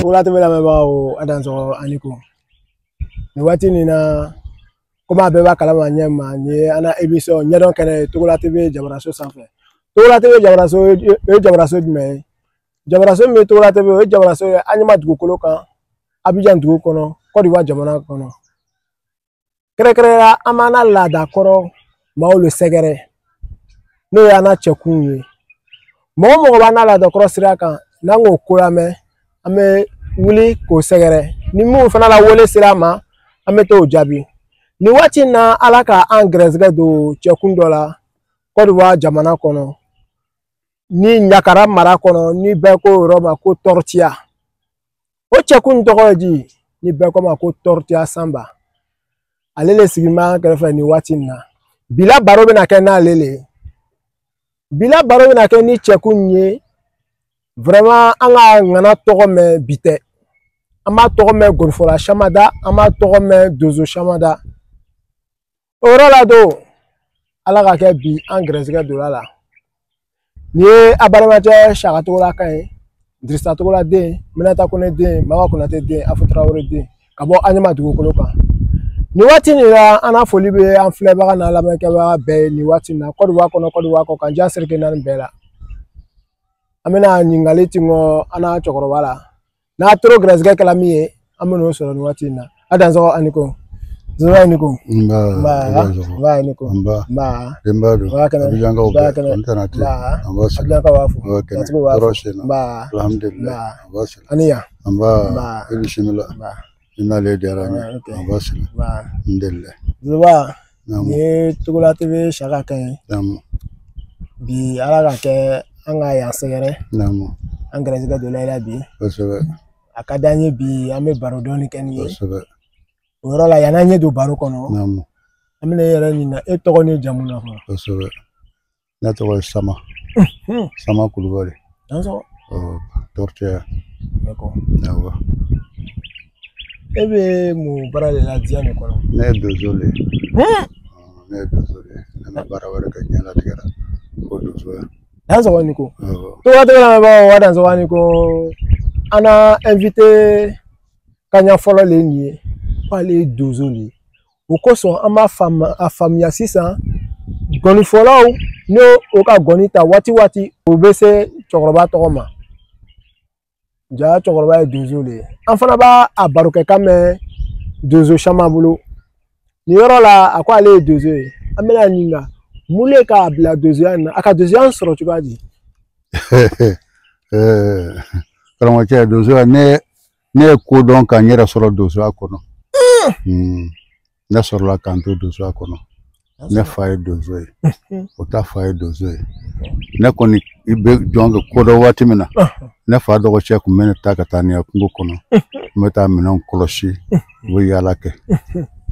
Togola TV lamɛnbagaw a dansɔgɔ ani ko nin waati nin na komi a bɛɛ b'a kalama ɲɛ ma nin ye an na émission ɲɛdɔn kɛnɛ ye Togola TV jabaraso sanfɛ. Togola TV jabaraso o ye jabaraso jumɛn ye? Jabaraso min bɛ Togola TV o ye jabaraso ye Aɲema dugukolo kan, Abidjan dugu kɔnɔ, Côte d'Ivoire jamana kɔnɔ. Kɛrɛnkɛrɛnnenya an b'an na laada kɔrɔ maaw le sɛgɛrɛ n'o y'an na cɛkunw ye. Mɔgɔ o mɔgɔ b'an na laada kɔrɔ sira kan n'an k'o ko lamɛn an bɛ wuli k'o sɛgɛrɛ ni mun fana la wele sera a ma an bɛ t'o jaabi. Nin waati in na Ala ka an gɛrɛsɛgɛ don cɛkun dɔ la Côte d'Ivoire jamana kɔnɔ ni Ɲakara mara kɔnɔ ni bɛɛ ko o yɔrɔ ma ko Tɔrɔtiya. O cɛkun tɔgɔ ye di ni bɛɛ ko ma ko Tɔrɔtiya Sanba. Ale le sigilen b'an kɛrɛfɛ nin waati in na. Bi la baro bɛna kɛ n'ale le ye. Bi la baro bɛna kɛ ni cɛkun ye. Vraiment an ka ŋana tɔgɔ mɛn bi tɛ. An b'a tɔgɔ mɛn gɔnifɔla caman da, an b'a tɔgɔ mɛn donso caman da. O yɔrɔ la don Ala ka kɛ bi an gɛrɛsɛgɛ donna la. Nin ye a balimakɛ Saka Togola kan ye, Dirisa Togola den, Minata Kone den, Maba Konate den, Afu Tarawele den, ka bɔ Aɲema dugukolo kan. Nin waati nin na an na foli bɛ an filɛbaga n'an lamɛnkɛbaga bɛɛ ye nin waati in na Côte d'Ivoire kɔnɔ, Côte d'Ivoire kɔ kan, diɲɛ seleke naani bɛɛ la. An bɛna ɲininkali ti ŋɔ an n'a cɛkɔrɔba la. N'a toro gɛrɛsɛgɛ kɛla min ye, an bɛn'o sɔrɔ nin waati in na. A dansɔgɔ ani ko. Zuba ni ko. Nba, Nba ni ko. Nba, Nba. Denba don. Nba kɛnɛ. Abijankaw Nba bɛɛ. kɛnɛ. An tɛna ten. Nba. An b'a sigi. Abijankaw b'a fo. Nba kɛnɛ. Jatigiw b'a fo. Tɔɔrɔ sen na. Nba. Alhamdulilayi. Nba. An b'a sigi. Ani yan. Nba. Nba. I bisimila. Nba. I n'ale diyara n ye. Ah, ok. An b'a sigi. Nba. Alhamdulilayi. Zuba, Naamu. nin ye Togola TV Saka kan ye. Naamu. Bi Ala ka kɛ an ka yan sɛgɛrɛ. Naamu. An gɛrɛsɛgɛ donna i la bi. Kosɛbɛ. A ka d'an ye bi an bɛ baro dɔɔni kɛ nin ye. Kosɛbɛ. O yɔrɔ la yan'an ɲɛ don baro kɔnɔ. Naamu. An bɛna e yɛrɛ ɲininka e tɔgɔ ni jamu na fɔlɔ. Kosɛbɛ. Ne tɔgɔ ye Sama. Sama Kulubali. Dansɔgɔ. Ɔ Tɔrɔtiya. D'accord. Awɔ. E bɛ mun baara de la diɲɛ nin kɔnɔ? Ne ye donso de ye. Ne ye donso de ye. Ne ma baara wɛrɛ kɛ diɲɛlatigɛ la ko donsoya. Dansɔgɔ ni ko. Awɔ. Togola TV lamɛnbagaw a dansɔgɔ ani ko an na invité kaɲa fɔlɔ le ye nin ye k'ale ye donso de ye. O kosɔn an b'a faamu a faamuya sisan gɔnifɔlaw n'o o ka gɔni ta waati waati o bɛ se cɛkɔrɔba tɔgɔ ma. Ja cɛkɔrɔba ye donso de ye. An fana b'a a barokɛkan mɛn donso caman bolo. Nin yɔrɔ la a ko ale ye donso ye. An bɛna ɲininka mun de k'a bila donsoya in na? A ka donsoya in sɔrɔ cogoya di? Karamɔgɔcɛ donsoya ne ye ko dɔn ka n yɛrɛ sɔrɔ donsoya kɔnɔ. Ne sɔrɔla k'an to donsoya kɔnɔ. Ne fa ye donso ye. O ta fa ye donso ye. Ne kɔni i bɛ jɔn kɛ ko dɔn waati min na, ne fa dɔgɔcɛ tun bɛ ne ta ka taa ni ye kungo kɔnɔ. N bɛ taa minɛnw kɔlɔsi, u bɛ yaala kɛ.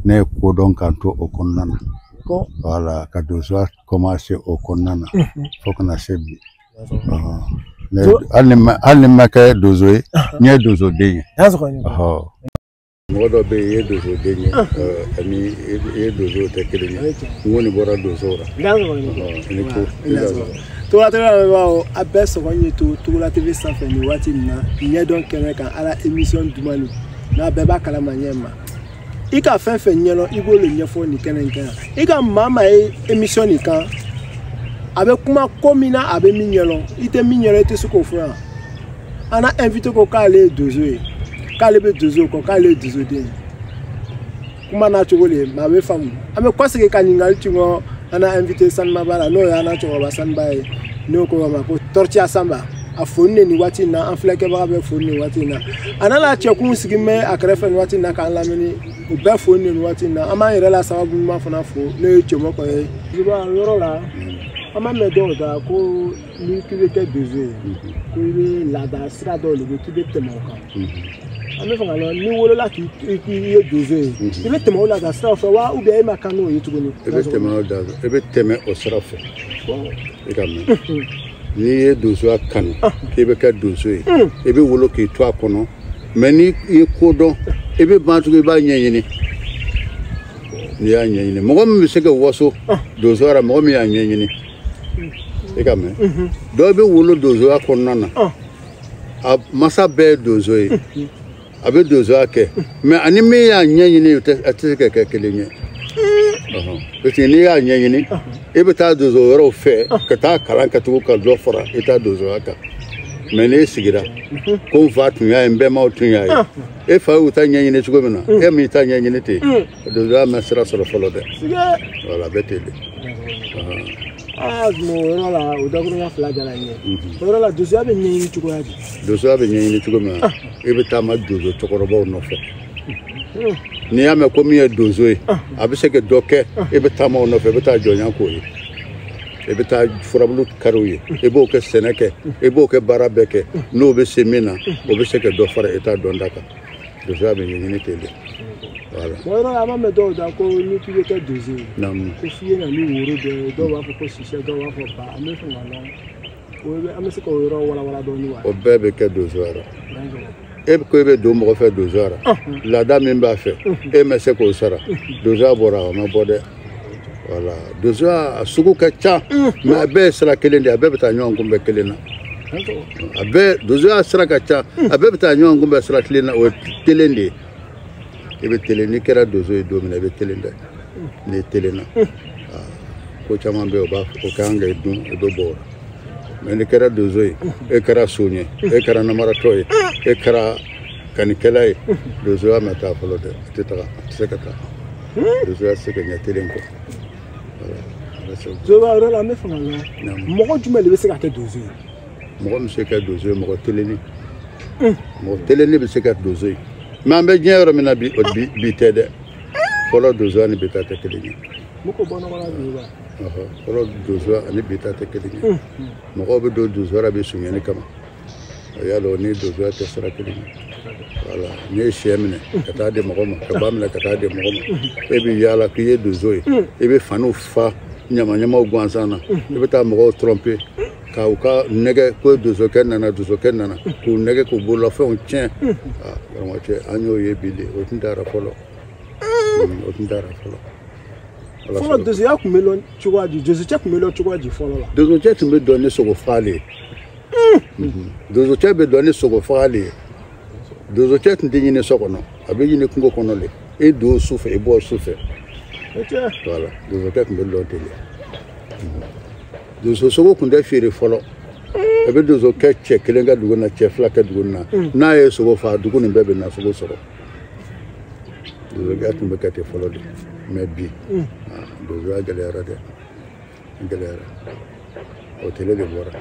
Ne ye ko dɔn k'an to o kɔnɔna na. Wala ka donsoya commencé o kɔnɔna na fo ka na se bi. Hali ni ma kɛ donso ye, n ye donsoden ye. Mɔgɔ dɔ bɛ yen i ye donsoden ye ani i ye donso tɛ kelen ye. N ko nin bɔra donsow la. I ni ko. Togola TV lamɛnbagaw a bɛɛ sɔgɔ ye to Togola TV sanfɛ nin waati nin na ɲɛdɔn kɛnɛ kan ala émission dumani n'a bɛɛ b'a kalama ɲɛ ma. I ka fɛn fɛn ɲɛdɔn i b'o de ɲɛfɔ nin kɛnɛ in kan yan. I ka maa maa ye émission nin kan a bɛ kuma ko min na a bɛ min ɲɛdɔn i tɛ min ɲɛdɔn i tɛ se k'o fɔ yan. An na invité ko k'ale ye donso ye k'ale bɛ donso kɔ k'ale ye donsoden ye. Kuma n'a cogo de ye maa bɛ faamu. An bɛ kɔsegin ka ɲininkali ci kɔ an na invité Sanubaba la n'o ye an na cɛkɔrɔba Sanuba ye n'o ko a ma ko Tɔrɔtiya Sanba. A foni de nin waati in na an filɛkɛbaga bɛ foni nin waati in na. A n'a cɛkun sigilen bɛ a kɛrɛfɛ nin waati in na k'an lamɛnni o bɛɛ foni de nin waati in na. An b'an yɛrɛ la sababu ɲuman fana fo n'o ye Cɛmɔkɔ ye. Zuba yɔrɔ la an b'a mɛn dɔw da ko n'i k'i bɛ kɛ donso ye ko i bɛ laada sira dɔw de bɛ k'i bɛ tɛmɛ o kan. An bɛ fɛ ka lɔn n'i wolola k'i ye donso ye i bɛ tɛmɛ o laada siraw fɛ wa ou bien e ma kan n'o ye tuguni? I bɛ tɛmɛ o da i bɛ tɛmɛ o sira fɛ. I ka mɛn. N'i ye donsoya kanu k'i bɛ kɛ donso ye i bɛ wolo k'i to a kɔnɔ Mais n'i ye ko dɔn, i bɛ ban tugun, i b'a ɲɛɲini. N'i y'a ɲɛɲini, mɔgɔ min bɛ se ka waso donsoya la, mɔgɔ min y'a ɲɛɲini, i ka mɛn. Dɔw bɛ wolo donsoya kɔnɔna na, a masa bɛɛ ye donso ye, a bɛ donsoya kɛ, mais ani min y'a ɲɛɲini, a tɛ se ka kɛ kelen ye. Parce que n'i y'a ɲɛɲini, i bɛ taa donso wɛrɛw fɛ ka taa kalan kɛ tugun ka dɔ fara i ta donsoya kan. Mais n'e sigira ko n fa tun y'a ye, n bɛnbaw tun y'a ye, e fa y'u ta ɲɛɲini cogo min na, e m'i ta ɲɛɲini ten, donsoya ma sira sɔrɔ fɔlɔ dɛ. Voilà, a bɛ ten de. Aa, o yɔrɔ la, o dakurunya fila diyara n ye. O yɔrɔ la, donsoya bɛ ɲɛɲini cogoya di? Donsoya bɛ ɲɛɲini cogo min na, i bɛ taama donso cɛkɔrɔbaw nɔfɛ. N'i y'a mɛn ko min ye donso ye, a bɛ se ka dɔ kɛ, i bɛ taama o nɔfɛ, i bɛ taa jɔnya k'o ye, i bɛ taa furabulu kari o ye, i b'o kɛ sɛnɛ kɛ, i b'o kɛ baara bɛɛ kɛ. N'o bɛ se min na, o bɛ se ka dɔ fara i ta dɔnta kan. Donsoya bɛ ɲɛɲini ten de. Voilà. O yɔrɔ la, an b'a mɛn dɔw da ko n'i k'i bɛ kɛ donso ye, ko f'i ye na ni woro dɔ ye, dɔw b'a fɔ ko sisɛ, dɔw b'a fɔ ba. An bɛ fɛ ka lɔn, an bɛ se k'o yɔrɔ walawala dɔɔni wa? O bɛɛ bɛ kɛ donsoya la. E ko e bɛ don mɔgɔ fɛ donsoya la, laada min b'a fɛ, e ma se k'o sara, donsoya bɔra, o ma bɔ dɛ. Voilà, donsoya a sugu ka ca, mais a bɛɛ ye sira kelen de ye, a bɛɛ bɛ taa ɲɔgɔn kunbɛn kelen na. A bɛɛ donsoya sira ka ca, a bɛɛ bɛ taa ɲɔgɔn kunbɛn sira kelen na, o ye telen de ye. I bɛ telen, n'i kɛra donso ye don min na, i bɛ telen dɛ. N'i telenna, ko caman bɛ yen, o b'a o kan ka dun, i bɛ bɔ o la. Mais n'i kɛra donso ye, e kɛra son ye, e kɛra namaratɔ ye, e kɛra kanikɛla ye, donsoya ma taa fɔlɔ dɛ, a tɛ taga, a tɛ se ka taa. Donsoya tɛ se ka ɲɛ telen kɔ. Donsoya yɔrɔ la, an bɛ fɛ ka lɔn, mɔgɔ jumɛn de bɛ se ka kɛ donso ye? Mɔgɔ min bɛ se ka kɛ donso ye, mɔgɔ telenni. Mɔgɔ telenni bɛ se ka donso ye. Mais an bɛ diɲɛ yɔrɔ min na bi, bi tɛ dɛ. Fɔlɔ donsoya ni bi ta tɛ kelen ye. Fɔlɔ donsoya ani bi ta tɛ kelen ye. Mɔgɔw bɛ don donsoya la bi sonyɛni kama. O y'a dɔn ni donsoya tɛ sira kelen ye. Voilà, n'i ye sɛ minɛ ka taa di mɔgɔ ma, ka ba minɛ ka taa di mɔgɔ ma, e bɛ yaala k'i ye donso ye, i bɛ faniw fa ɲamaɲamaw gansan na, i bɛ taa mɔgɔw tromper k'u ka nɛgɛ ko donsokɛ nana, donsokɛ nana, k'u nɛgɛ k'u bololafɛnw tiɲɛ. Aa, karamɔgɔcɛ, an y'o ye bi de, o tun taara fɔlɔ. O tun taara fɔlɔ. Fɔlɔ donsoya tun bɛ lɔn cogoya di? Donsocɛ tun bɛ lɔn cogoya di fɔlɔ la? Donsocɛ tun bɛ dɔn ni sogo fagali ye. Donsocɛ bɛ dɔn ni sogo fagali ye. Donsocɛ tun tɛ ɲini so kɔnɔ, a bɛ ɲini kungo kɔnɔ de. E don su fɛ, i bɔ su fɛ. Voilà, donsokɛ tun bɛ lɔn ten de. Donso sogo tun tɛ feere fɔlɔ. A bɛ donsokɛ cɛ kelen ka dugu na, cɛ fila ka dugu na. N'a ye sogo fa, dugu nin bɛɛ bɛ na sogo sɔrɔ. Donsokɛ tun bɛ kɛ ten fɔlɔ de. Mais bi, donsoya gɛlɛyara dɛ, gɛlɛyara. O tele de bɔra.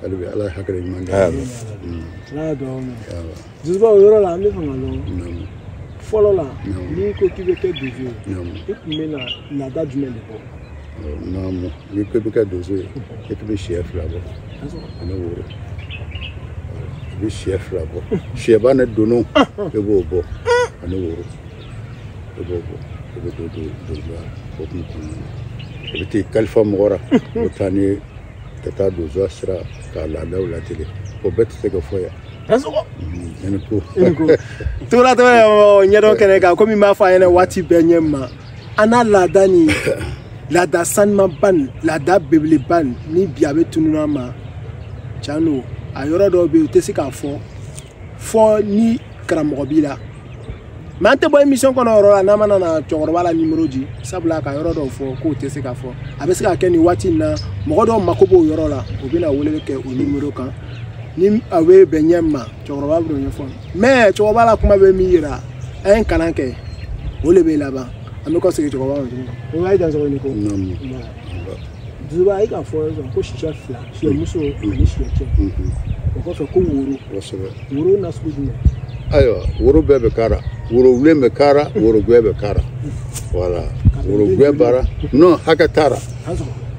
Hali bi Ala ye hakili ɲuman di. Ala ye dugawu minɛ. Donsoba, o yɔrɔ la, an bɛ fɛ ka lɔn, fɔlɔ la, n'i ko k'i bɛ kɛ donso ye, i tun bɛ na laada jumɛn de bɔ? Naamu, n'i ko i bɛ kɛ donso ye, e tun bɛ sɛ fila bɔ ani woro. I bɛ sɛ fila bɔ, sɛba ni dono, i b'o bɔ ani woro, i b'o bɔ, i bɛ don donsoya hokumu kɔnɔna na. I bɛ t'i kalifa mɔgɔ la, i bɛ taa ni ka taa donsoya sira k'a laadaw lateli. O bɛɛ tɛ se ka fɔ yan. I ni ko. Togoda ɲɛdɔn kɛnɛ kan, komi n b'a fɔ a ɲɛna waati bɛɛ ɲɛ ma, an n'a laada ni laada sanumanba ni laada belebeleba ni bi a bɛ tunun an ma. Tiɲɛ don, a yɔrɔ dɔw bɛ yen, u tɛ se k'a fɔ fɔ ni karamɔgɔ b'i la. Mais an tɛ bɔ émission kɔnɔ yɔrɔ la n'an mana na cɛkɔrɔba la numéro di, sabula ka yɔrɔ dɔw fɔ k'o tɛ se k'a fɔ. A bɛ se ka kɛ nin waati in na, mɔgɔ dɔw mako b'o yɔrɔ la, u bɛna weleli kɛ o numéro kan. Ni a bɛ bɛn ɲɛ ma, cɛkɔrɔba bɛ n'o ɲɛfɔ. Mais cɛkɔrɔba la kuma bɛ min yira, an ye kalan kɛ, o de bɛ laban. An bɛ kɔsegin cɛkɔrɔba ma tuguni. O b'a dan sɔgɔ ni ko. Dusuba, e k'a fɔ sisan ko sisɛ fila, siyɛmuso ani siyɛcɛ. O kɔfɛ ko woro. Woro nasugu jumɛn? Ayiwa, woro bɛɛ bɛ k'a la. Woro wulen bɛ k'a la, woro gwɛ bɛ k'a la. Voilà, woro gwɛ b'a la. Non, hakɛ t'a la.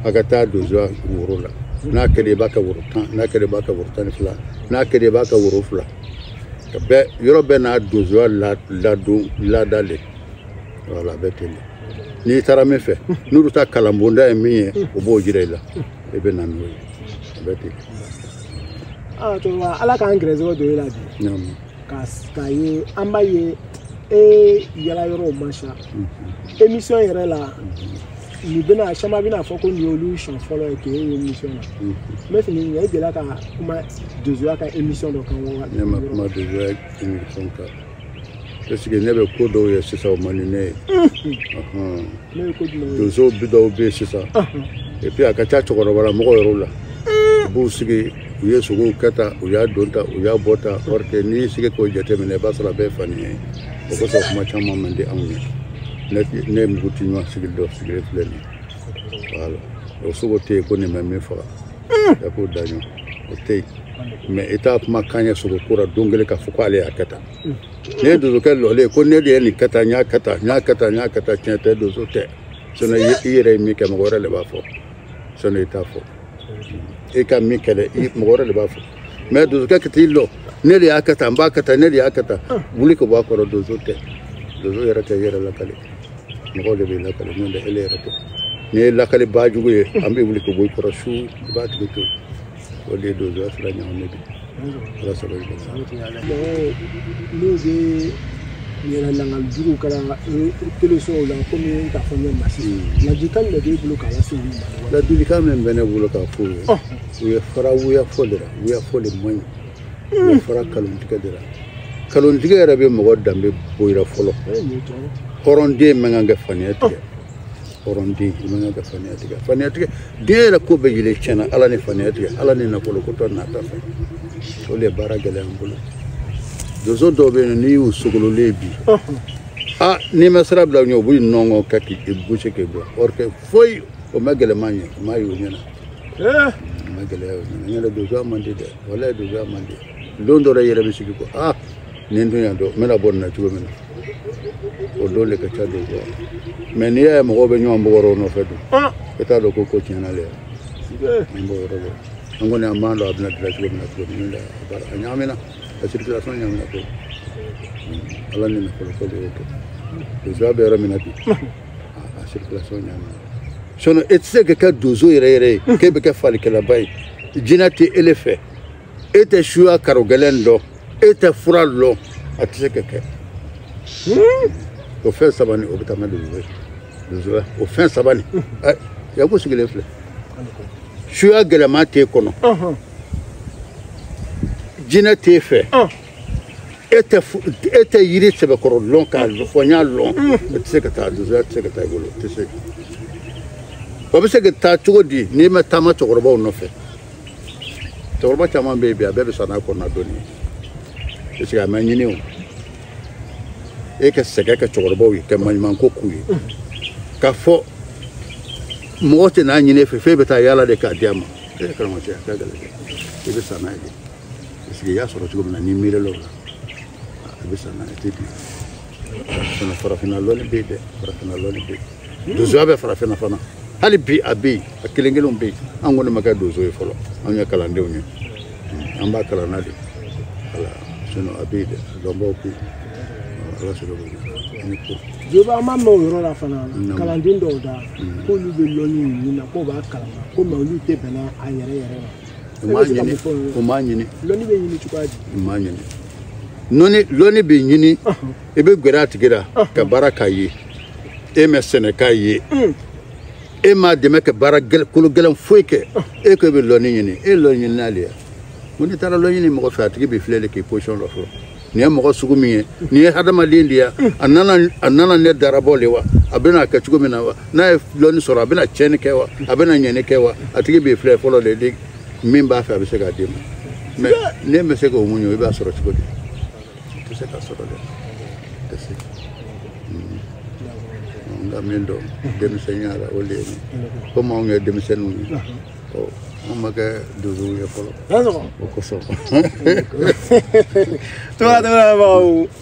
Hakɛ t'a donsoya woro la. N'a kɛra i b'a kɛ woro 10, n'a kɛra i b'a kɛ woro 12, n'a kɛra i b'a kɛ woro 2. Bɛɛ, yɔrɔ bɛɛ n'a donsoya ladon laada le. Voilà, a bɛ ten de. N'i taara min fɛ, n'olu ta kalanbonda ye min ye, o b'o jira i la. I bɛ na n'o ye. A bɛ ten. Aa, cɛkɔrɔba, Ala k'an gɛrɛsɛgɛ don e la bi. K'a ye an b'a ye e yala yɔrɔw man ca émission yɛrɛ la nin bɛna caman bɛna fɔ ko nin y'olu siɲɛ fɔlɔ ye k'e ye émission na n bɛ fɛ nin e delila ka kuma donsoya ka émission dɔ kan wa? Ne ma kuma donsoya émission kan parce que ne bɛ ko dɔw ye sisan o man di ne ye. Ne ye ko jumɛn ye? Donsow bi dɔw bɛ yen sisan et puis a ka ca cɛkɔrɔba mɔgɔw yɛrɛw la u b'u sigi u ye sogow kɛ tan u y'a don tan u y'a bɔ tan or que n'i y'i sigi k'o jateminɛ i b'a sɔrɔ a bɛɛ ye fani ye o kosɔn kuma caman man di anw ye. Ne ye mugu ti ɲɔgɔn sigi dɔ sigilen filɛ nin ye voilà o sogo tɛ yen ko nin bɛ min faga ya k'o da ɲɔgɔn o tɛ yen mais i t'a kuma kan ye sogo ko la don kelen k'a fɔ ko ale y'a kɛ tan ne ye donsokɛ lɔlen ye ko ne de ye nin kɛ tan n y'a kɛ tan n y'a kɛ tan n y'a kɛ tan tiɲɛ tɛ donso tɛ sinon i yɛrɛ ye min kɛ mɔgɔ wɛrɛ de b'a fɔ sinon i t'a fɔ i ka min kɛ dɛ mɔgɔ wɛrɛ de b'a fɔ mais donsokɛ ka t'i lɔ ne de y'a kɛ tan n b'a kɛ tan ne de y'a kɛ tan wuli ka bɔ a kɔrɔ donso tɛ donso yɛrɛ tɛ yɛrɛ lakale mɔgɔw de b'i lakale n'o tɛ ele yɛrɛ tɛ n'i ye lakale bajugu ye an bɛ wuli ka bɔ i kɔrɔ su i b'a tigi to o de ye donsoya sira ɲagaminen bi ala sago i bolo. N'u bɛ yɛrɛ langali juguw kɛra telesow la komi k'a fɔ n ye masi ladilikan de b'e bolo k'a lase olu ma? Ladilikan min bɛ ne bolo k'a f'u ye u ye fara wuya fɔ de la wuya fɔ de man ɲi u ye fara kalontigɛ de la kalontigɛ yɛrɛ bɛ mɔgɔ danbe bɔ i la fɔlɔ hɔrɔnden man kan ka faniya tigɛ hɔrɔnden i man kan ka faniya tigɛ faniya tigɛ den yɛrɛ ko bɛɛ yɛlɛ tiɲɛna ala ni faniya tigɛ ala ni nafolo ko tɔ nata fɛ o de ye baara gɛlɛya an bolo donso dɔw bɛ yen n'i y'u sogololen bi a n'i ma sira bila u ɲɛ u b'u nɔngɔn kɛ k'i gosi k'i bɔ or que foyi o ma gɛlɛman ye o ma y'u ɲɛna o ma gɛlɛya y'u ɲɛna n yɛrɛ donsoya man di dɛ walayi donsoya man di don dɔ la i yɛrɛ bɛ sigi ko aa nin dun yan dɔn n bɛna bɔ nin na cogo min na o don de ka ca donsoya mais n'i y'a ye mɔgɔw bɛ ɲɔgɔn bugɔrɔ o nɔfɛ dun i t'a dɔn ko ko tiɲɛna le an b'o yɔrɔ dɔn an kɔni an b'an dɔn a bɛna dilan cogo min na cogo min na a baara a ɲagamina a circulation ɲagamina koyi ala ni nafolo ko de y'o kɛ donsoya bɛ yɔrɔ min na bi a circulation ɲagamina sinon e tɛ se ka kɛ donso yɛrɛ yɛrɛ ye k'e bɛ kɛ falikɛlaba ye jinɛ tɛ ele fɛ e tɛ suya karo gɛlɛn dɔn e tɛ fura lɔn a tɛ se ka kɛ o fɛn saba nin o bɛ taa n ka donso ye donsoya o fɛn saba nin Yaku sigilen filɛ suya gɛlɛman t'e kɔnɔ jinɛ t'e fɛ e tɛ yiri sɛbɛkɔrɔ lɔn k'a fɔ n y'a lɔn e tɛ se ka taa donsoya tɛ se ka taa i bolo tɛ se o bɛ se ka taa cogo di n'i ma taama cɛkɔrɔbaw nɔfɛ cɛkɔrɔba caman bɛ yen bi a bɛɛ bɛ sa n'a kɔnɔna dɔnni ye parce que a ma ɲini o e ka sɛgɛn kɛ cɛkɔrɔbaw ye ka maɲumanko k'u ye k'a fɔ mɔgɔ tɛ n'a ɲini e fɛ f'e bɛ taa yaala de k'a di a ma e ye karamɔgɔcɛ a ka gɛlɛn dɛ i bɛ sa n'a ye de parce que i y'a sɔrɔ cogo min na n'i miirila o la i bɛ sa n'a ye i tɛ bin sinon farafinna lɔnni bɛ yen dɛ farafinna lɔnni bɛ yen donsoya bɛ farafinna fana hali bi a bɛ yen a kelen kelenw bɛ yen an kɔni ma kɛ donso ye fɔlɔ anw ye kalandenw ye an b'a kalan na de voilà sinon a bɛ yen dɛ a dɔnbaw bɛ yen ala sɔrɔ bɛ yen ni ko. Joba an b'a mɛn o yɔrɔ la fana kalanden dɔw da k'olu bɛ lɔnni ɲini na k'o b'a kalan ko mais olu tɛ bɛn a yɛrɛ yɛrɛ ma. U m'a ɲini u m'a ɲini. Lɔnni bɛ ɲini cogoya di? U m'a ɲini lɔnni bɛ ɲini i bɛ gɛrɛ a tigi la ka baara k'a ye e ma sɛnɛ k'a ye e m'a dɛmɛ ka baara kolo gɛlɛn foyi kɛ e ko e bɛ lɔnni ɲini e ye lɔnni ɲini n'ale ye ko n'i taara lɔnni ɲini mɔgɔ fɛ a tigi b'i filɛ de k'i position dɔ fɔlɔ nin ye mɔgɔ sugu min ye nin ye hadamaden de ye a nana ne darabɔ de wa a bɛna kɛ cogo min na wa n'a ye lɔnni sɔrɔ a bɛna tiɲɛni kɛ wa a bɛna ɲɛni kɛ wa a tigi b'i filɛ fɔlɔ de min b'a fɛ a bɛ se k'a d'i ma mais ne bɛ se k'o muɲu i b'a sɔrɔ cogo di i tɛ se k'a sɔrɔ dɛ i tɛ se n ka min dɔn denmisɛnninya la o de ye nin komi anw ye denmisɛnninw ye ɔ an ma kɛ donsow ye fɔlɔ o kosɔn. Togola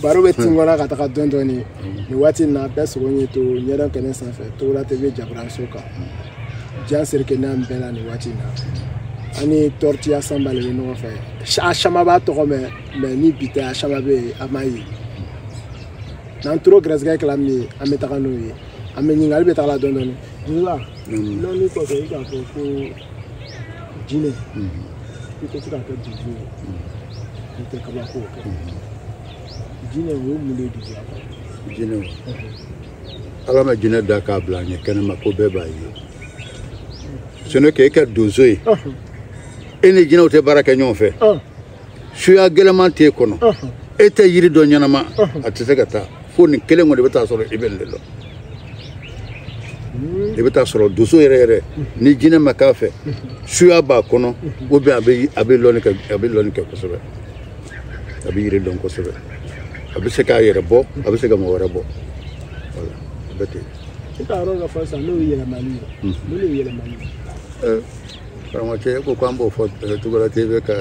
baro bɛ tin kɔnɔ ka taga dɔɔni dɔɔni nin waati in na bɛɛ sogo ye to ɲɛdɔn kɛnɛ sanfɛ Togola TV jabaraninso kan diɲɛ seleke naani bɛɛ la nin waati in na an ni Tortiya Sanba de bɛ ɲɔgɔn fɛ a caman b'a tɔgɔ mɛn mais ni bi tɛ a caman bɛ yen a m'a ye n'an toro gɛrɛsɛgɛ kɛla min ye an bɛ taga n'o ye an bɛ ɲininkali bɛ taga la dɔɔni dɔɔni Joba lɔnni kɔfɛ i k'a fɔ ko jinɛ i tɛ se ka kɛ donso ye i tɛ kabako kɛ Jinɛ o ye mun de ye donsoya kɔnɔ? Jinɛ, Ala ma jinɛ da k'a bila a ɲɛ kɛnɛ ma ko bɛɛ b'a ye. Sinon k'e kɛ donso ye, e ni jinɛw tɛ baara kɛ ɲɔgɔn fɛ, suya gɛlɛman t'e kɔnɔ, e tɛ yiri dɔ ɲɛnama, a tɛ se ka taa fo nin kelen kɔni. I bɛ taa sɔrɔ i bɛ nin de dɔn. I bɛ taa sɔrɔ donso yɛrɛ yɛrɛ, ni jinɛ ma k'a fɛ, suya b'a kɔnɔ, ou bien a bɛ lɔnni kɛ, a bɛ lɔnni kɛ kosɛbɛ, a bɛ yiri dɔn kosɛbɛ, a bɛ se k'a yɛrɛ bɔ, a bɛ se ka mɔgɔ wɛrɛ bɔ. Voilà, a bɛ ten. I ka yɔrɔ dɔ fɔ sisan, n'o ye yɛlɛmali ye. Mun de ye yɛlɛmali ye? Karamɔgɔcɛ, e ko k'an b'o fɔ Togola TV ka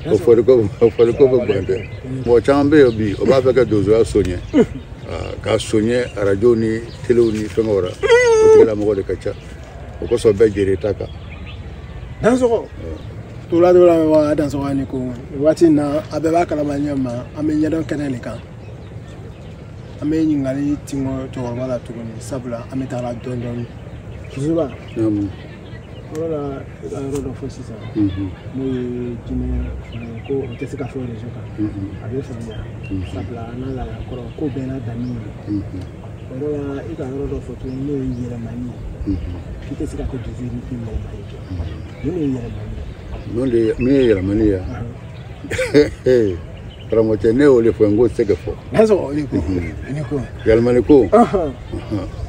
o fɔliko bɛ gan dɛ. Mɔgɔ caman bɛ yen bi, o b'a fɛ ka donsoya soɲɛ, k'a soɲɛ arajo ni telew ni fɛngɛw la. O tigilamɔgɔ de ka ca, o kosɔn bɛɛ jere ta kan. Dansɔgɔ Togola TV lamɛnbagaw, a dansɔgɔ ani ko nin waati in na, a bɛɛ b'a kalama ɲɛ ma, an bɛ ɲɛdɔn kɛnɛ de kan. An bɛ ɲininkali tingɔ cɛkɔrɔba la tuguni, sabula an bɛ taa la dɔɔni dɔɔni. Susuba, yɔrɔ la, e ka yɔrɔ dɔ fɔ sisan, n'o ye jinɛ fana ye, ko o tɛ se ka fɔ réseau kan. A bɛ faamuya, sabula an n'a laada kɔrɔ, ko bɛɛ n'a danni ye. O yɔrɔ la, e ka yɔrɔ dɔ fɔ tuguni, n'o ye yɛlɛmani ye, k'i tɛ se ka kɛ donso ye n'i tɛ yɛlɛmani kɛ. Mun de ye yɛlɛmani ye? Mun de ye min ye yɛlɛmani ye? Karamɔgɔcɛ, ne y'o de fɔ, n k'o tɛ se ka fɔ. Dansɔgɔ, o de ko ani ko yɛlɛmani ko,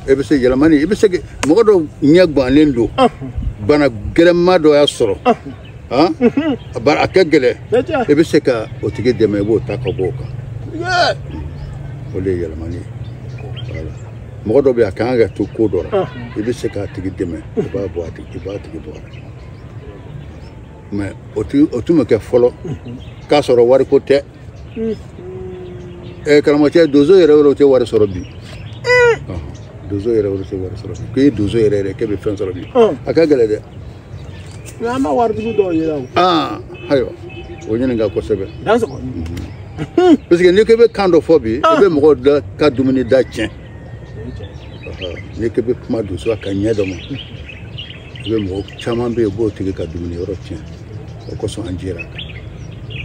e bɛ se yɛlɛmani, i bɛ se mɔgɔ dɔw ɲɛ gannen don, bana gɛlɛnma dɔ y'a sɔrɔ, a kɛ gɛlɛn, i bɛ se ka o tigi dɛmɛ, i b'o ta ka bɔ o kan. O de ye yɛlɛmani ye. Voilà, mɔgɔ dɔ bɛ yen, a kan ka to ko dɔ la, i bɛ se k'a tigi dɛmɛ, i b'a bɔ a tigi, i b'a tigi bɔ a la. Mais o tun bɛ kɛ fɔlɔ k'a sɔrɔ wariko tɛ. Karamɔgɔcɛ, donso yɛrɛ yɛrɛ tɛ wari sɔrɔ bi. Donso yɛrɛ yɛrɛ tɛ wari sɔrɔ bi. K'i ye donso yɛrɛ yɛrɛ k'e bɛ fɛn sɔrɔ bi, a ka gɛlɛn dɛ. An ma waritigi dɔw ye o. Ayiwa, o ɲininka kosɛbɛ. Parce que n'i ko i bɛ kan dɔ fɔ bi, i bɛ mɔgɔw da ka dumuni da tiɲɛ. N'i ko i bɛ kuma donso ka ɲɛ dɔ ma, i bɛ mɔgɔ caman bɛ yen, i b'o tigi ka dumuni yɔrɔ tiɲɛ. O kosɔn an jɛra a kan.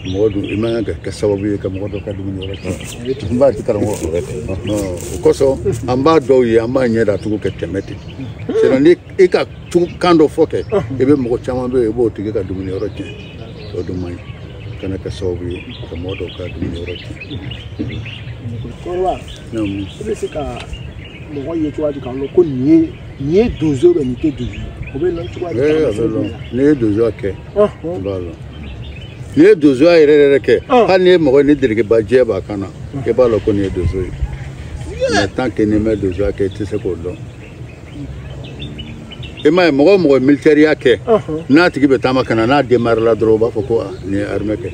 Mɔgɔ dun, i man kan ka kɛ sababu ye ka mɔgɔ dɔ ka dumuni yɔrɔ tiɲɛ. N b'a di karamɔgɔ. O kosɔn an b'a dɔw ye, an b'a ɲɛ datugu ka tɛmɛ ten. Sinon ni i ka kan dɔ fɔ kɛ, i bɛ mɔgɔ caman bɛ yen, i b'o tigi ka dumuni yɔrɔ tiɲɛ. O dun man ɲi. Kana kɛ sababu ye ka mɔgɔ dɔw ka dumuni yɔrɔ tiɲɛ. Kɔrɔba, i bɛ se ka mɔgɔ ye cogoya di k'a lɔn ko nin ye donso bɛ, nin tɛ donso ye? O bɛ lɔn cogoya di? A bɛ lɔn. N'i ye donsoya kɛ, i b'a lɔn. N'i ye donsoya yɛrɛ yɛrɛ kɛ, hali n'i ye mɔgɔ ni dirikiba jɛ b'a kan na, i b'a lɔn ko nin ye donso ye. Mais tant que n'i ma donsoya kɛ, i tɛ se k'o dɔn. I m'a ye, mɔgɔ o mɔgɔ ye militaire kɛ, n'a tigi bɛ taama ka na, n'a démarré la dɔrɔn, u b'a fɔ ko nin ye armée kɛ.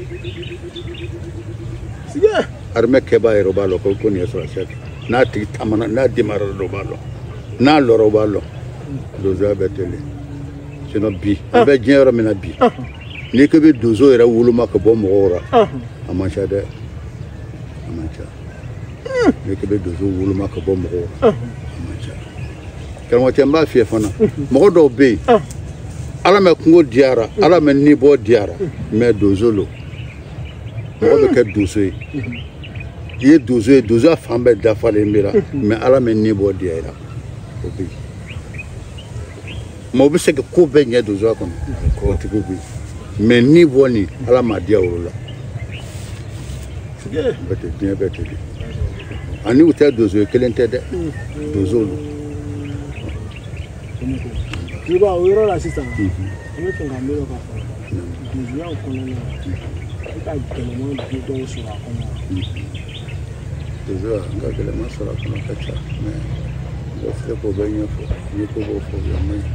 Armée kɛbaa yɛrɛ b'a lɔn ko nin ye sɔrɔdasiya kɛ. N'a tigi taamana, n'a démarré la dɔrɔn, u b'a lɔn. N'a lɔra, u b'a lɔn. Donsoya bɛ ten de. Sinon bi, an bɛ diɲɛ yɔrɔ min na bi, n'i ko i bɛ donso yɛrɛ woloma ka bɔ mɔgɔw la, a man ca dɛ, a man ca. N'i ko i bɛ donso woloma ka bɔ mɔgɔw la, a man ca. Karamɔgɔcɛ, n b'a f'i ye fana, mɔgɔ dɔw bɛ yen, Ala mɛ kungo diyara, Ala mɛ nibɔ diyara, mais donso lo. Mɔgɔ bɛ kɛ donso ye, i ye donso ye, donsoya fan bɛɛ dafalen b'i la, mais Ala mɛ nibɔ diya i la, o bɛ yen. Mais o bɛ se ka ko bɛɛ ɲɛ donsoya kɔnɔ, o tigiw bɛ yen. Mais ni bɔ nin, Ala m'a diya olu la. Bɛɛ tɛ diɲɛ bɛɛ tɛ de. Ani u tɛ donso ye, kelen tɛ dɛ, donsow don. Suba, o yɔrɔ la sisan, an bɛ fɛ ka min dɔ k'a fɔ donsoya kɔnɔna na, i ka gɛlɛman dɔw sɔrɔ a kɔnɔ. Donsoya, n ka gɛlɛman sɔrɔ a kɔnɔ ka ca, mais n bɛ se k'o bɛɛ ɲɛfɔ. N'i ko b'o fɔ bi, a man ɲi.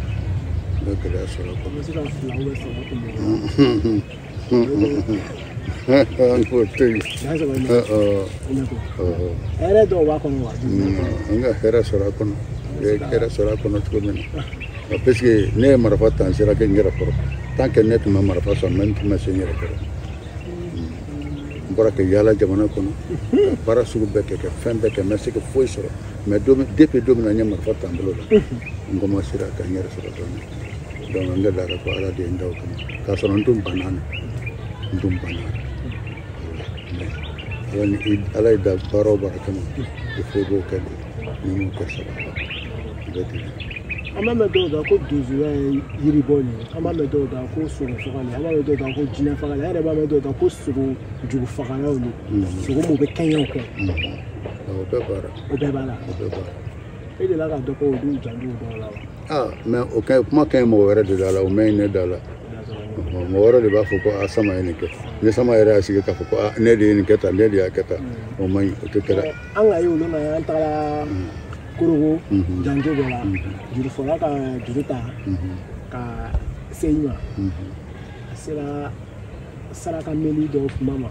N ka gɛlɛya sɔrɔ a kɔnɔ. An bɛ se ka 2 ou 3 tɛmɛ. An k'o to yen. Hɛrɛ dɔw b'a kɔnɔ wa? An ka hɛrɛ sɔrɔ a kɔnɔ. Hɛrɛ sɔrɔ a kɔnɔ cogo min na, parce que ne ye marifa ta, n sera kɛ n yɛrɛ kɔrɔ. Tant que ne tun ma marifa sɔrɔ, n tun ma se n yɛrɛ kɔrɔ. N bɔra ka yaala jamana kɔnɔ, ka baara sugu bɛɛ kɛ, ka fɛn bɛɛ kɛ, n ma se ka foyi sɔrɔ. Mais depuis don min na n ye marifa ta n bolo la, n commencera ka n yɛrɛ sɔrɔ dɔɔnin. Donc n gɛlɛyara ko Ala de ye n da o kama, k'a sɔrɔ n tun banna na, n tun banna. Mais Ala ye da baara o baara kama il faut i b'o kɛ de n'i m'o kɛ saba i bɛ dege. An b'a mɛn dɔw da ko donsoya ye yiribɔ nin ye, an b'a mɛn dɔw da ko sogo faga nin ye, an b'a mɛn dɔw da ko jinɛ faga nin ye, an yɛrɛ b'a mɛn dɔw da ko sogo jugu fagalaw de, sogo mun bɛ kɛɲɛw kɛ. O bɛɛ b'a la. O bɛɛ b'a la. O bɛɛ b'a la. E delila ka dɔ kɛ olu janjow dɔw la wa? Ah, mais o ka kuma ka ɲi mɔgɔ wɛrɛ de da la, o ma ɲi ne da la. Mɔgɔ wɛrɛ de b'a fɔ ko a Sama ye nin kɛ, ni Sama yɛrɛ y'a sigi k'a fɔ ko a ne de ye nin kɛ tan, ne de y'a kɛ tan, o ma ɲi, o tɛ kɛ dɛ. An ka ye olu na an tagara Korogo janjo dɔ la, jurufɔla ka juru ta ka se i ma, a sera saraka meli dɔw kuma ma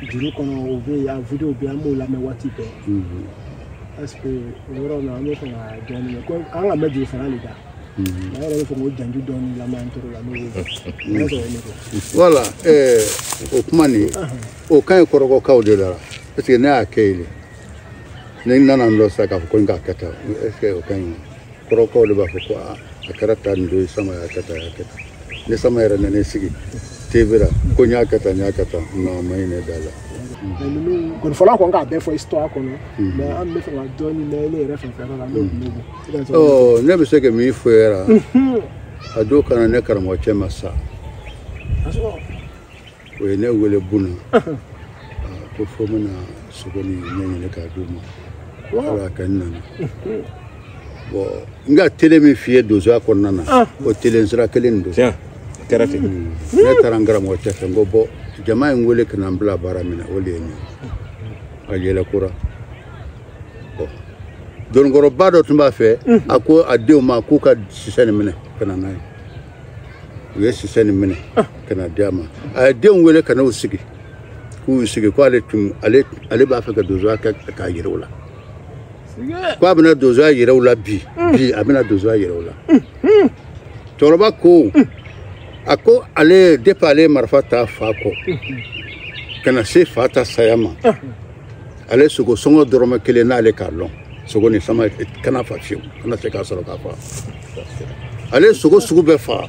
juru kɔnɔ, o bɛ yen, a vidéo bɛ yen, an b'o lamɛn waati bɛɛ. Est-ce que o yɔrɔ la an bɛ fɛ ka dɔɔnin mɛn, ko an ka mɛn jurufɔla de da. An yɛrɛ bɛ fɛ k'o janjo dɔɔnin lamɛn an toro la n'o ye n'a sɔrɔ ne ko. Voilà, o kuma nin o ka ɲi kɔrɔgɔkaw de la, parce que ne y'a kɛ yen de. Ne nana n dɔ sisan k'a fɔ ko n k'a kɛ tan, est ce que o ka ɲi? Kɔrɔkaw de b'a fɔ ko a kɛra tan nin don, Sama y'a kɛ tan, a y'a kɛ tan. Ni Sama yɛrɛ nana sigi TV la ko n y'a kɛ tan, n y'a kɛ tan, non, a ma ɲi ne da la. Mais ninnu gɔnifɔla kɔni k'a bɛɛ fɔ histoire kɔnɔ, mais an bɛ fɛ ka dɔɔnin mɛn ne yɛrɛ fanfɛ la n'o tun bɛ bɔ. Ɔ, ne bɛ se ka min fɔ e yɛrɛ, a don kana ne karamɔgɔ cɛ ma sa, o ye ne wele Buna ko fo n bɛna sogo ni ɲɛɲini k'a d'u ma. Ala ka n nana. Bon, n ka tele min f'i ye donsoya kɔnɔna na, o tele sira kelen don. Tiɲɛ, a kɛra ten. Ne taara n karamɔgɔ cɛ fɛ, n ko bɔn jama ye n wele ka na n bila baara min na, o de ye nin ye. A yɛlɛ kura. Bɔn, dononkɔrɔba dɔ tun b'a fɛ, a ko a denw ma k'u ka sisɛ nin minɛ ka na n'a ye. U ye sisɛ nin minɛ ka na di a ma. A ye denw wele ka n'u sigi, k'u sigi ko ale tun ale b'a fɛ ka donsoya kɛ k'a yira u la. Ko a bɛna donsoya yira u la bi, bi a bɛna donsoya yira u la. Cɛkɔrɔba ko a ko ale depuis ale ye marifa ta fa kɔ ka na se fa ta saya ma, ale sogo sɔngɔ dɔrɔmɛ kelen n'ale k'a lɔn, sogo ni sama kana fa fiyewu, kana se k'a sɔrɔ k'a fa. Ale sogo sugu bɛɛ fa,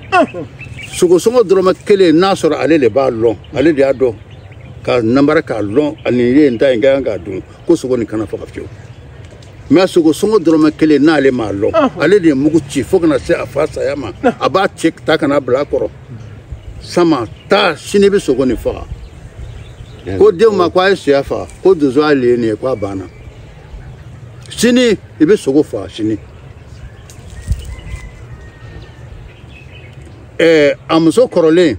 sogo sɔngɔ dɔrɔmɛ kelen n'a sɔrɔ ale de b'a lɔn, ale de y'a dɔn ka namara k'a lɔn, ani ye n ta in ka kan k'a dun, ko sogo nin kana faga fiyewu. Mais sogo sɔngɔ dɔrɔmɛ kelen n'ale m'a lɔn, ale de ye mugu ci fo kana se a fa saya ma, a b'a ci ta ka na bila a kɔrɔ. Sama taa sini bɛ sogo nin faga. Ko denw ma ko a ye sɛ faga, ko donso y'ale ye nin ye, ko a banna. Sini i bɛ sogo faga sini. A muso kɔrɔlen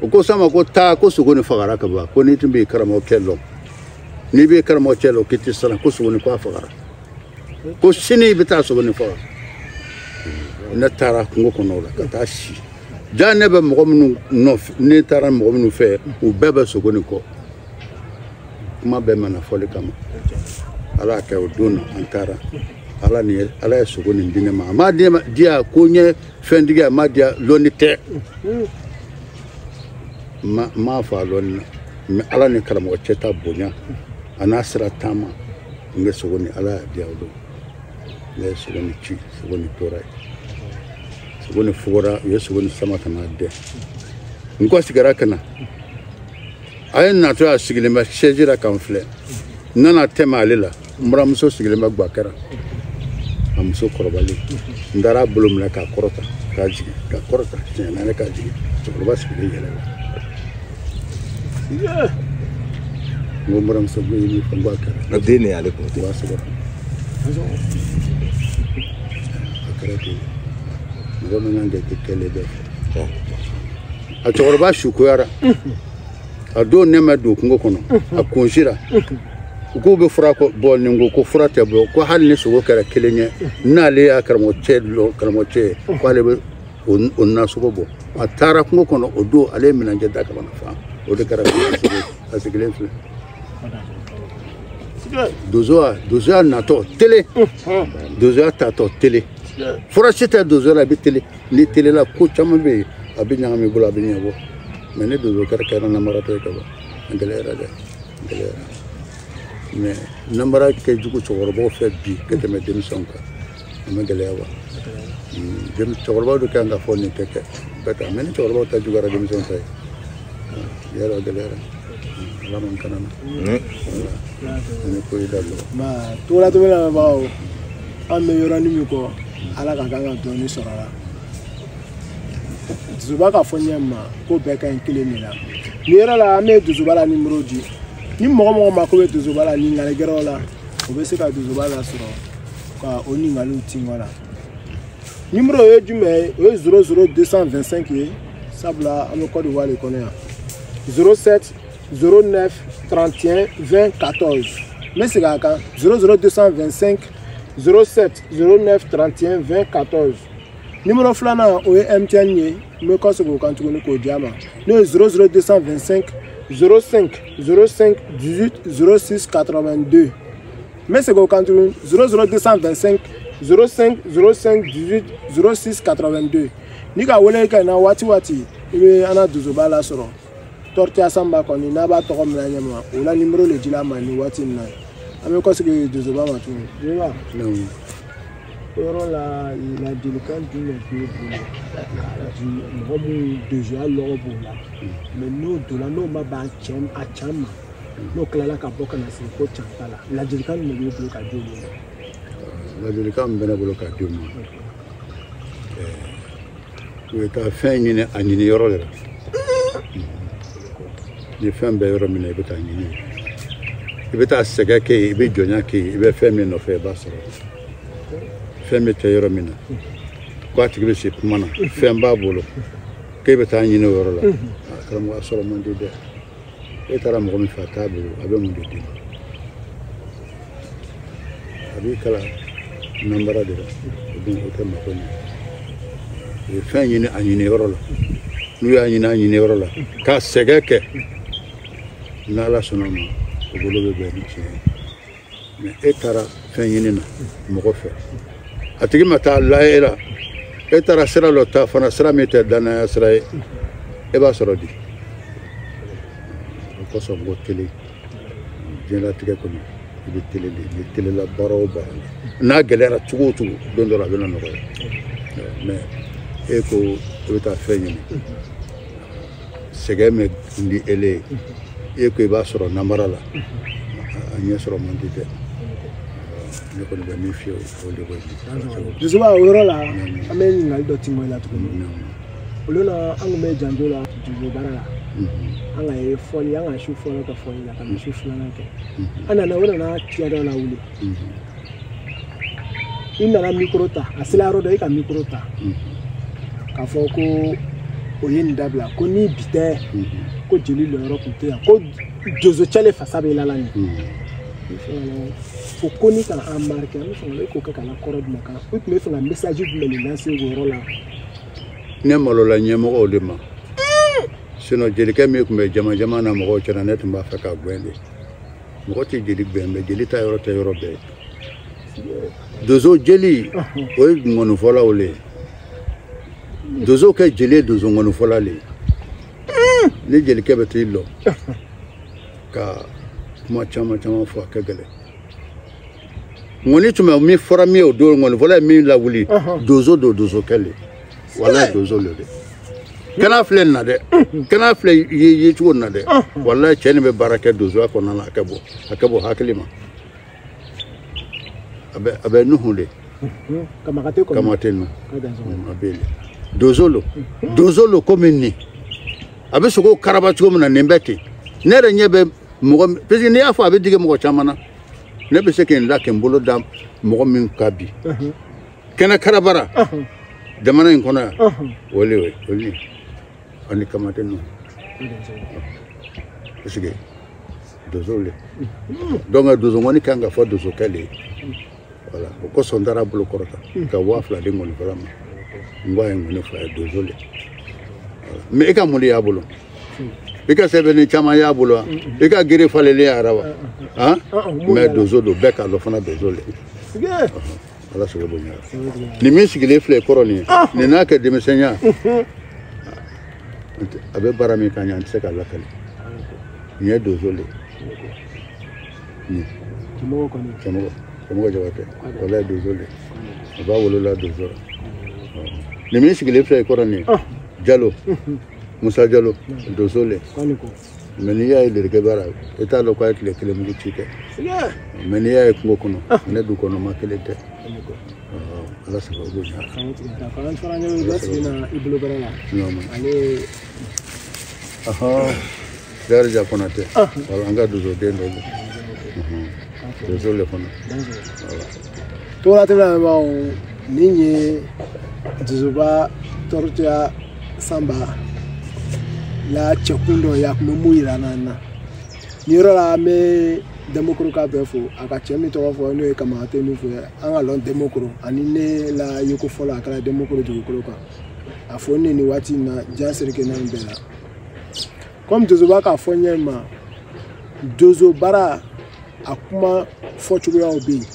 o ko Sama ko taa ko sogo nin fagara ka ban, ko n'i tun b'i karamɔgɔ cɛ lɔn, n'i b'i karamɔgɔ cɛ lɔn k'i tɛ siran, ko sogo nin ko a fagara, ko sini i bɛ taa sogo nin faga. Ne taara kungo kɔnɔ o la ka taa si. Ja ne bɛ mɔgɔ minnu nɔfɛ, ne taara mɔgɔ minnu fɛ, u bɛɛ bɛ sogo nin kɔ. Kuma bɛɛ mana fɔli kama. Ala y'a kɛ o don na an taara. Ala ni Ala ye sogo nin di ne ma. A ma di ne ma diya ko n ye fɛntigi, a ma diya lɔnni tɛ. N m'a fɔ a lɔnni na. Mais Ala ni karamɔgɔ cɛ ta bonya, a n'a sira taama, n bɛ sogo nin Ala y'a diya o don. Ne ye sogo nin ci, sogo nin tora yen. Sogo nin fogora, u ye sogo nin sama ka n'a dɛn. N kɔ sigira ka na. A ye natɔ a sigilen bɛ chaise la ka n filɛ. N nana tɛmɛ ale la, n buramuso sigilen bɛ guwakɛra. A muso kɔrɔbalen. N taara a bolo minɛ k'a kɔrɔta, k'a jigin, k'a kɔrɔta, siɲɛ naani k'a jigin. Cɛkɔrɔba sigilen yɛlɛ la. N ko n buramuso ko i ye min fɔ, n ko a kɛra. A den de y'ale kun. O b'a sɔrɔ. A kɛra ten. Mɔgɔ min kan ka kɛ kɛlen bɛɛ fɛ. A cɛkɔrɔba sukoyara. A don ne ma don kungo kɔnɔ, a kunsira. U k'u bɛ fura bɔ nin ko fura tɛ bɔ, ko hali ni sogo kɛra kelen ye, n'ale y'a karamɔgɔ cɛ lɔ, karamɔgɔ cɛ ye, ko ale bɛ o nasogo bɔ. A taara kungo kɔnɔ o don, ale ye minɛnjɛ da ka na fa. O de kɛra a sigilen filɛ. Donsoya natɔ tele, donsoya tatɔ tele. Fura si tɛ donso la, i bɛ tele. N'i telela ko caman bɛ yen, a bɛ ɲagami i bolo, a bɛ ɲɛbɔ. Mais ni donso kɛra namaratɔ ye ka ban, a gɛlɛyara dɛ, a gɛlɛyara. Mais namara kɛ jugu cɛkɔrɔbaw fɛ bi ka tɛmɛ denmisɛnw kan, a ma gɛlɛya wa? Cɛkɔrɔbaw de kan ka fɔ nin tɛ kɛ bɛɛ ta, mais ni cɛkɔrɔbaw ta juguyara denmisɛnw ta ye. Yɔrɔ gɛlɛyara. Ala man kana na. Ni ko i da lɔ. Ma Togola TV lamɛnbagaw, an bɛ yɔrɔnin min kɔ, Ala ka kan ka dɔɔnin sɔrɔ a la. Dusuba ka fɔ ɲɛ ma ko bɛɛ ka ɲi kelen de la. Nin yɔrɔ la, an bɛ Dusuba la nimoro di. Ni mɔgɔ mɔgɔ mako bɛ Dusuba la ɲininkali gɛrɛw la, o bɛ se ka Dusuba lasɔrɔ ka o ɲininkaliw tingɔ la. Nimoro ye jumɛn ye? O ye 00 225 ye, sabula an bɛ Côte d'Ivoire de kɔnɔ yan. 07 09 31 20 14. N bɛ segin a kan, 00 225 07 09 31 20 14. Nimoro filanan, o ye MTN ye, n bɛ kɔsegin o kan tuguni k'o di a ma, n'o ye 00 225 05 05 18 06 82. N bɛ segin o kan tuguni, 00 225 05 05 18 06 82. N'i ka wele kɛ na waati waati, i bɛ an na Dusuba lasɔrɔ. Tɔrɔtiya Sanba kɔni, n'a b'a tɔgɔ minɛ ɲɛ ma, o la nimoro de dila a ma nin waati in na. An bɛ kɔsegin Dusuba ma tuguni. Dusuba, o yɔrɔ la, ladilikan jumɛn b'e bolo k'a di mɔgɔ minnu donsoya lɔgɔ b'o la, mɛ n'o donna, n'o ma ban a can ma, n'o tilala ka bɔ ka na sigi ko can t'a la, ladilikan jumɛn b'e bolo ka di olu ma? Ladilikan min bɛ ne bolo k'a di u ma, u bɛ taa fɛn ɲini a ɲini yɔrɔ de la. Ni fɛn bɛ yɔrɔ min na, i bɛ taa ɲini, i bɛ taa sɛgɛn kɛ yen, i bɛ jɔnya kɛ yen, i bɛ fɛn min nɔfɛ, i b'a sɔrɔ. Fɛn bɛ kɛ yɔrɔ min na, ko a tigi bɛ se kuma na, fɛn b'a bolo, k'e bɛ taa ɲini o yɔrɔ la, karamɔgɔ, a sɔrɔ man di dɛ. E taara mɔgɔ min fɛ, a t'a bolo, a bɛ mun de d'i ma? A b'i kalan nanbara de la, o dun o tɛ mako ɲɛ. U ye fɛn ɲini a ɲini yɔrɔ la, n'u y'a ɲini a ɲini yɔrɔ la, ka sɛgɛn kɛ, n'Ala sɔnna ma, o bolo bɛ bɛn ni tiɲɛ ye. Mɛ e taara fɛn ɲini na mɔgɔ fɛ, a tigi ma taa la e la, e taara sira dɔ ta fana, sira min tɛ danaya sira ye, e b'a sɔrɔ di? O kosɔn n ko tele, diɲɛlatigɛ kɔnɔ, i bɛ tele de, i bɛ tele la baara o baara la, n'a gɛlɛyara cogo o cogo, don dɔ la a bɛ na nɔgɔya. Mɛ e ko i bɛ taa fɛn ɲini, sɛgɛn bɛ di ele ye, e ko i b'a sɔrɔ namara la, a ɲɛ sɔrɔ man di dɛ. Ne kɔni bɛ min f'i ye, o de b'o ye. Dusuba, o yɔrɔ la, an bɛ ɲininkali dɔ tingɔ i la tuguni. Olu na, an tun bɛ janjo la donso baara la, an ka ye fɔli, an ka su fɔlɔ kɛ fɔli la, ka na su filanan kɛ, an nana, o nana cɛ dɔ lawuli. I nana mikoro ta, a sela yɔrɔ dɔ, i ka mikoro ta k'a fɔ ko o ye nin dabila, ko ni bi tɛ, ko jeli lɔyɔrɔ tun tɛ yan, ko donso cɛ le fasa bɛ la nin o ko ni ka an marqué. An bɛ fɛ ka e k'o kɛ ka la kɔrɔ jumɛn kan? I tun bɛ fɛ ka message jumɛn de lase o yɔrɔ la? Ne malola ɲɛmɔgɔw de ma, sinon jelikɛ min tun bɛ jama jama na mɔgɔw cɛla, ne tun b'a fɛ k'a gɛn de. Mɔgɔ tɛ jeli gɛn, mɛ jeli ta yɔrɔ tɛ yɔrɔ bɛɛ. Donso jeli, o ye ŋɔnifɔlaw le ye. Donso kɛ jeli ye donso ŋɔnifɔla le ye. Ni jelikɛ bɛ t'i lɔ ka kuma caman caman fɔ, a kɛ gɛlɛn. Ŋɔni tun bɛ min fɔra min ye o don, ŋɔnifɔla ye min lawuli, donso don, donsokɛ le, walayi donso le dɛ. Kɛnɛ filɛ nin na dɛ, kɛnɛ filɛ ye cogo nin na dɛ, walayi cɛ nin bɛ baara kɛ donsoya kɔnɔna na, a kɛ bɔ hakili ma. A bɛ Nuhu de. Kamate nu. A bɛ yen. Donso lo, donso lo komi nin. A bɛ sogo karaba cogo min na, nin bɛ ten. Ne yɛrɛ ɲɛ bɛ mɔgɔ, parce que n'i y'a fɔ a bɛ digi mɔgɔ caman na. Ne bɛ se k'i la k'i bolo da mɔgɔ min kan bi. Kɛnɛ karabara. Jamana in kɔnɔ yan. O le o ye ani Kamate nu. Parce que donso le. Donc donso ŋɔni kan ka fɔ donsokɛ le ye. Voilà, o kosɔn n taara bolo kɔrɔta ka 2000 di ŋɔnifɔla ma. N ko a ye ŋɔni fɔ a ye, donso le. Mais e ka mun de y'a bolo? I ka sɛbɛnni caman y'a bolo wa? I ka gere falenlen y'a wa? Han? Mais donso don, bɛɛ k'a dɔn fana donso le. Ala sogo bonya. Nin min sigilen filɛ kɔrɔ nin ye, nin n'a kɛ denmisɛnya, a bɛ baara min k'an ye, an tɛ se k'a lakali. Nin ye donso le. Nin. Cɛmɔgɔ Jabatɛ, walayi donso le. A b'a wolola donso la. Nin min sigilen filɛ kɔrɔ nin ye, Jalo. Musa Jalo donso le. Mais n'i y'a ye lereke baara i t'a dɔn k'a ye tile kelen mugu ci kɛ. Mais n'i y'a ye kungo kɔnɔ ne du kɔnɔ ma kelen tɛ. Ala sababu ɲa. An fara ɲɔgɔn kan sigi na i bolo baara la. Ale. Darija Konate. Wala an ka donsoden dɔ don. Donso le fana. Togola TV lamɛnbagaw, nin ye Donsoba Tɔrɔtuya Sanba la cɛkun dɔ ye, a tun bɛ mun yira an na. Nin yɔrɔ la an bɛ Dɛmokoro ka bɛɛ fo, a ka cɛ min tɔgɔ fɔ n'o ye Kamahate min fo an ka lɔn Dɛmokoro ani ne la yeko fɔlɔ a kɛra Dɛmokoro dugukolo kan. A fɔ ne nin waati in na diɲɛ seleke naani bɛɛ la. Komi Donsoba k'a fɔ n ɲɛ ma, donso baara a kuma fɔcogoyaw bɛ yen.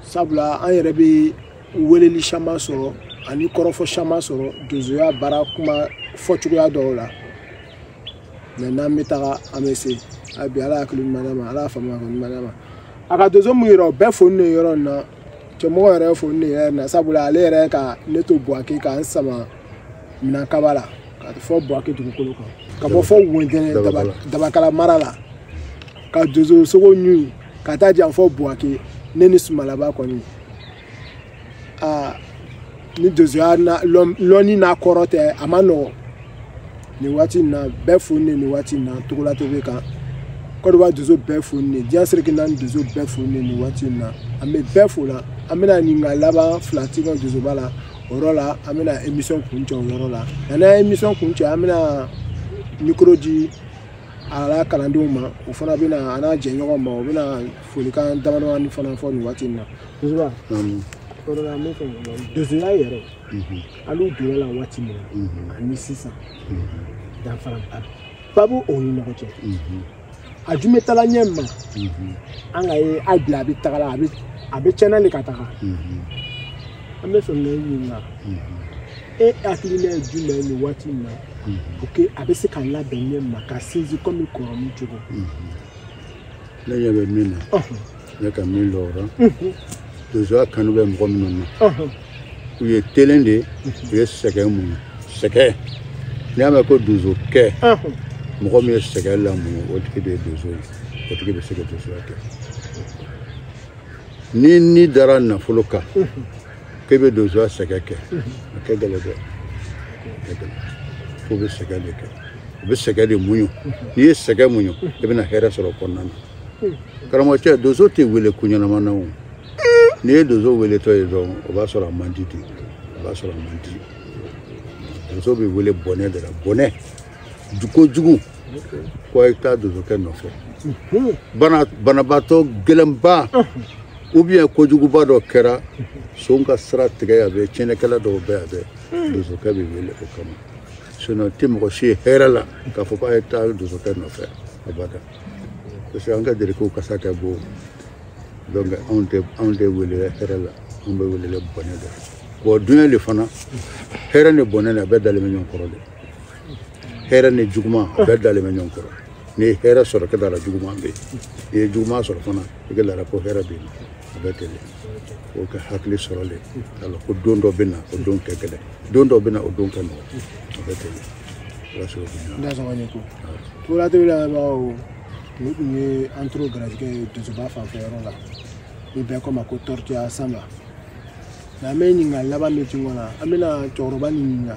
Sabula an yɛrɛ bɛ weleli caman sɔrɔ ani kɔrɔfɔ caman sɔrɔ donsoya baara kuma fɔcogoya dɔw la. Mɛ n'an bɛ taga an bɛ se. A bi Ala hakili ɲuman d'a ma, Ala faamuya ko ɲuman d'a ma. A ka donso mun yɛrɛ o bɛɛ foni de yɔrɔ in na, cɛmɔgɔ yɛrɛ foni de yɔrɔ in na, sabula ale yɛrɛ ka ne to Buwake k'an sama minɛn kaba la ka fɔ Buwake dugukolo kan, ka bɔ fɔ Wɛntɛnɛ Dabakala mara la, ka donso sogo ɲun ka taa jan fɔ Buwake, ne ni Sumalaba kɔni. Aa ni donsoya lɔnni n'a kɔrɔ tɛ a ma nɔgɔn. Nin waati in na bɛɛ foni de nin waati in na Togola TV kan. Kɔdiwari donso bɛɛ foni de, diɲɛ seleke naani donso bɛɛ foni de nin waati in na. An bɛ bɛɛ fo la, an bɛna ɲininkali laban fila ti kɔn donsoba la, o yɔrɔ la an bɛna émission kuncɛ o yɔrɔ la. Nka n'an ye émission kuncɛ, an bɛna micro di a la kalandenw ma, o fana bɛna a n'a jɛɲɔgɔn ma, o bɛna folikan damadamanin fana fɔ nin waati in na. Donsoba, o yɔrɔ la an bɛ fɛ donsoya yɛrɛ, hali u donna la waati min na ani sisan, danfara ba b'o ni ɲɔgɔn cɛ. A jumɛn taala ɲɛ ma, an ka ye hali bi a bɛ taga la, a bɛ tiɲɛna de ka taga. An bɛ fɛ k'e ɲininka, e hakilina ye jumɛn ye nin waati in na pour que a bɛ se ka labɛn ɲɛ ma ka sinsin komi kɔrɔnin cogo? Ne ɲɛ bɛ min na, ne ka min lɔ o la, donsoya kanu bɛ mɔgɔ minnu na, u ye telen de ye, u ye sɛgɛn muɲu. Sɛgɛn, n'i y'a mɛn ko donsokɛ, mɔgɔ min ye sɛgɛn lamuɲu, o tigi de ye donso ye, o tigi bɛ se ka donsoya kɛ. Ni ni dara nafolo kan k'e bɛ donsoya sɛgɛn kɛ, a kɛ gɛlɛn dɛ, a kɛ gɛlɛn. F'o bɛ sɛgɛn de kɛ, u bɛ sɛgɛn de muɲu. N'i ye sɛgɛn muɲu, i bɛna hɛrɛ sɔrɔ o kɔnɔna na. Karamɔgɔcɛ, donso tɛ wele ko ɲɛnama na o. N'i ye donso weletɔ ye dɔrɔn, o b'a sɔrɔ a man di de, o b'a sɔrɔ a man di. Donso bɛ wele bɔnɛ de la, bɔnɛ kojugu ko a ye taa donsokɛ nɔfɛ. Banabaatɔ gɛlɛnba ou bien kojuguba dɔ kɛra, son ka sira tigɛ a bɛ, tiɲɛnikɛla dɔw bɛ a bɛ, donsokɛ bɛ wele o kama. Sinon tɛ mɔgɔ si ye hɛrɛ la k'a fɔ k'a ye taa donsokɛ nɔfɛ abada. Parce que an ka jelikɛw kasa kɛ bon, donc anw tɛ wele hɛrɛ la, anw bɛ wele bɔnɛ de la. Bon duɲɛ de fana, hɛrɛ ni bɔnɛ a bɛɛ dalen bɛ ɲɔgɔn kɔrɔ de. Hɛrɛ ni juguman a bɛɛ dalen bɛ ɲɔgɔn kɔrɔ. N'i ye hɛrɛ sɔrɔ kɛ da la juguman bɛ yen, n'i ye juguman sɔrɔ fana i kɛ da la ko hɛrɛ bɛ yen, a bɛɛ tɛ dɛ. O ka hakili sɔrɔ le k'a lɔn ko don dɔ bɛ na o don kɛ gɛlɛn, don dɔ bɛ na o don kɛ nɔgɔn, a bɛɛ tɛ dɛ. Ala sababu ɲuman. Da sɔgɔ ɲɛ ko. Togola TV lamɛnbagaw, nin tun ye an toro garijɛgɛ ye donsoba fanfɛ yɔrɔ la, ni bɛɛ ko ma ko Tɔrɔtuya Sanba. Nka an bɛ ɲininkali laban min tun kɔnɔ, an bɛna cɛkɔrɔba nin ɲininka.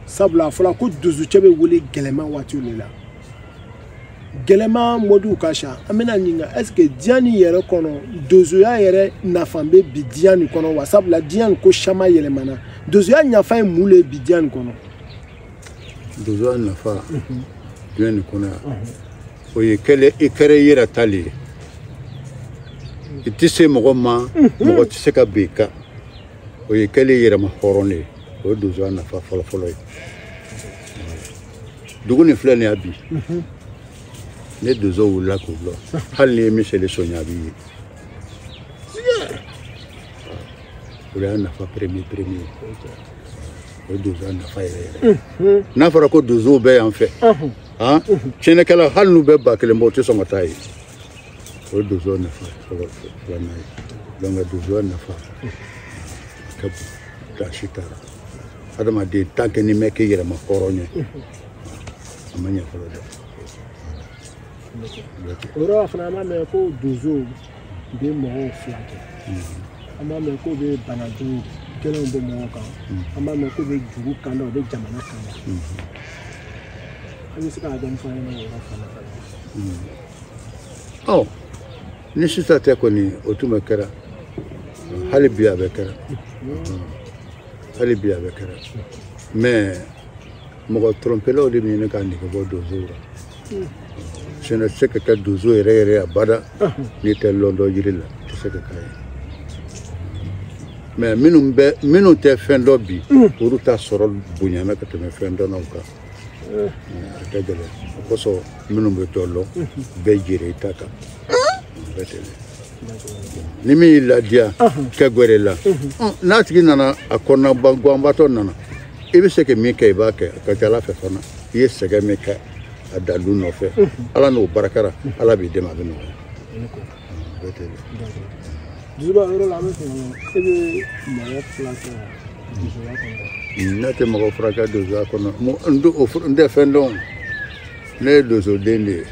Sabula a fɔra ko donsocɛ bɛ wele gɛlɛman waatiw de la. Gɛlɛman mɔdiw ka ca, an bɛna ɲininka est ce que diɲɛ nin yɛrɛ kɔnɔ donsoya yɛrɛ nafa bɛ bi diɲɛ nin kɔnɔ wa? Sabula diɲɛ nin ko caman yɛlɛmana, donsoya nafa ye mun de ye bi diɲɛ nin kɔnɔ? Donsoya nafa diɲɛ nin kɔnɔ yan, o ye kɛlen i kɛra i yɛrɛ ta le ye. I tɛ se mɔgɔ ma, mɔgɔ tɛ se ka bin i kan. O ye kɛlen yɛrɛma hɔrɔn de ye, o ye donsoya nafa fɔlɔfɔlɔ ye. Dugu nin filɛ nin ye bi, ne donso wulila k'o lɔ, hali n'i ye miseli sonya a b'i ye. O de y'a nafa premier ye, o ye donsoya nafa yɛrɛ yɛrɛ. N'a fɔra ko donsow bɛ yan fɛ, tiɲɛnikɛla hali n'u bɛ 1000 bɔ, u tɛ sɔn ka taa yen. O ye donsoya nafa fɔlɔ filanan ye. Donc donsoya nafa ka bon, taasi t'a la. Adamaden tant que n'i ma kɛ yɛrɛma hɔrɔn ye, A ma ɲɛ fɔlɔ dɛ. O yɔrɔ la fana, an b'a mɛn ko donsow bɛ mɔgɔw furakɛ, an b'a mɛn k'o bɛ banajugu gɛlɛnw bɔ mɔgɔw kan, an b'a mɛn k'o bɛ dugu kanda, o bɛ jamana kanda. An bɛ se k'a dɔɔni fɔ an ɲɛna o yɔrɔ fana kan? Ɔ, ni sisan tɛ kɔni, o tun bɛ kɛra. Hali bi a bɛ kɛra, hali bi a bɛ kɛra, mais mɔgɔ tɔrɔmpelaw de bɛ ɲini k'a nege bɔ donsow la. Sinon tɛ se ka kɛ donso yɛrɛ yɛrɛ abada n'i tɛ lɔn dɔ yiri la, tɛ se ka k'a ye. Mais minnu tɛ fɛn dɔn bi, olu ta sɔrɔ bonyana ka tɛmɛ fɛn dɔnnaw kan. A tɛ gɛlɛn o kosɔn, minnu bɛ dɔ lɔn bɛɛ jere i ta kan, bɛɛ tɛ. Ni min y'i ladiya kɛ gwɛrɛ la, n'a tigi nana a kɔnɔna ganbatɔ nana, i bɛ se ka min kɛ, i b'a kɛ. A ka ca Ala fɛ fana, i ye sɛgɛn min kɛ a dalu nɔfɛ, Ala n'o barakara, Ala b'i dɛmɛ, a bɛ nɔgɔya. Bɛɛ tɛ. Dusuba, yɔrɔ la, an bɛ fɛ e bɛ mɔgɔ furakɛ donsoya kɔnɔ? Ne tɛ mɔgɔ furakɛ donsoya kɔnɔ. N tɛ fɛn dɔn, ne ye donsoden de ye.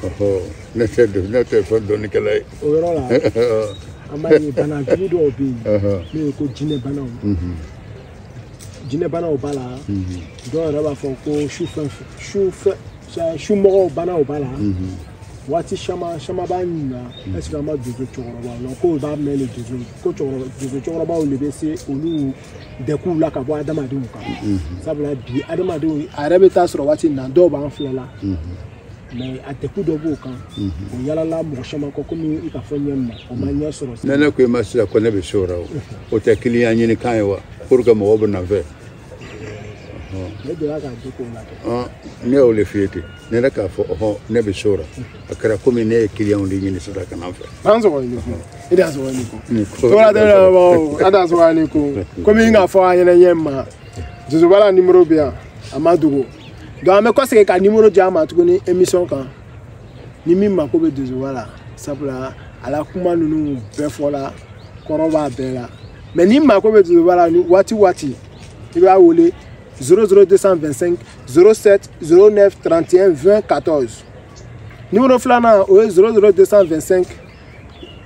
Ɔhɔ, ne tɛ fɛn dɔnnikɛla ye. O yɔrɔ la, an b'a ye bana jugu dɔw bɛ yen n'o ye ko jinɛ banaw. Jinɛ banaw b'a la, dɔw yɛrɛ b'a fɔ ko sufɛ sufɛ sumɔgɔw banaw b'a la. Waati caman caman b'a ɲininka est ce que an ma donso cɛkɔrɔbaw lɔn, k'o b'a mɛn ni donso ko cɛkɔrɔba, donso cɛkɔrɔbaw de bɛ se olu dɛkuw la ka bɔ adamadenw kan. Sabula bi adamadenw a yɛrɛ bɛ taa sɔrɔ waati min na, dɔw b'an filɛ la, mais a dɛku dɔ b'o kan, o yalala mɔgɔ caman kɔ, komi i ka fɔ ɲɛ ma, o ma ɲɛ sɔrɔ. Ne ko i ma sisan ko ne bɛ se o la, o tɛ client ɲini kan ye wa, pour que mɔgɔw bɛ na n fɛ. Ne delila k'a di k'o lajɛ. Ne y'o de f'i ye ten, ne yɛrɛ k'a fɔ ɔhɔn, ne bɛ se o la, a kɛra komi ne ye client de ɲini sisan ka na n fɛ. An sɔgɔ ni ko, i da sɔgɔ ni ko togola tɛ lamɛnbagaw, an da sɔgɔ ni ko, komi n k'a fɔ an ɲɛna ɲɛ ma, Dosobala numéro bɛ yan, a ma dogo. Donc an bɛ kɔsegin ka numéro di an ma tuguni émission kan, ni min mako bɛ Dosoba la, sabula a la kuma ninnu bɛɛ fɔla, kɔrɔ b'a bɛɛ la. Mais ni mako bɛ Dosoba la ni waati waati, i b'a wele 00225 07 09 31 20 14. Numéro filanan, o ye 00225 05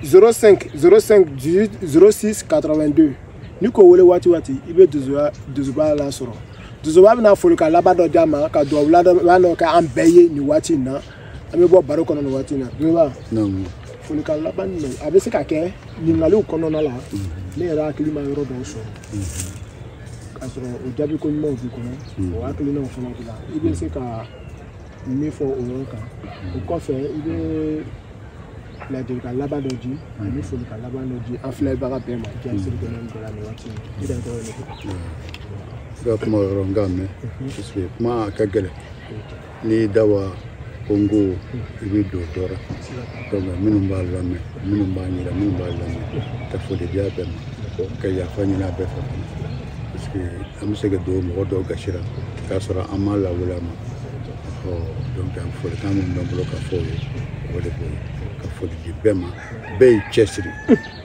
05 18 06 82. Ni k'o wele waati waati, i bɛ Dosoba lasɔrɔ. Dosoba bɛna folikan laban dɔ d'a ma, ka dugawu laban dɔ kɛ an bɛɛ ye nin waati in na. An bɛ bɔ baro kɔnɔ nin waati in na. Dosoba, folikan laban nin, a bɛ se ka kɛ ɲininkaliw kɔnɔna la, ne yɛrɛ hakili ma yɔrɔ dɔw sɔrɔ k'a sɔrɔ o jaabi ko ɲumanw b'i kɔnɔ, o hakilinaw fana b'i la, i bɛ se ka min fɔ o yɔrɔ kan. O kɔfɛ, i bɛ ladilikan laban dɔ di ani folikan laban dɔ di an filɛbaga bɛɛ ma diɲɛ seleke naani bɛɛ la nin waati in. I dan tɔgɔ ye ne ko. I ka kuma yɔrɔ n k'a mɛn, parce que kuma a ka gɛlɛn. N'i da wa ko n ko i bɛ don dɔ la. Donc minnu b'a lamɛn, minnu b'a ɲɛda, minnu b'a lamɛn, ka foli di a bɛɛ ma, ka yafa ɲini a bɛɛ fɛ fana, parce que an bɛ se ka don mɔgɔ dɔw gasi la k'a sɔrɔ an m'a lawuli a ma. Ɔ, donc folikan min bɛ n bolo ka fɔ o ye, o de b'o ye. Ka foli di bɛɛ ma, bɛɛ y'i cɛsiri,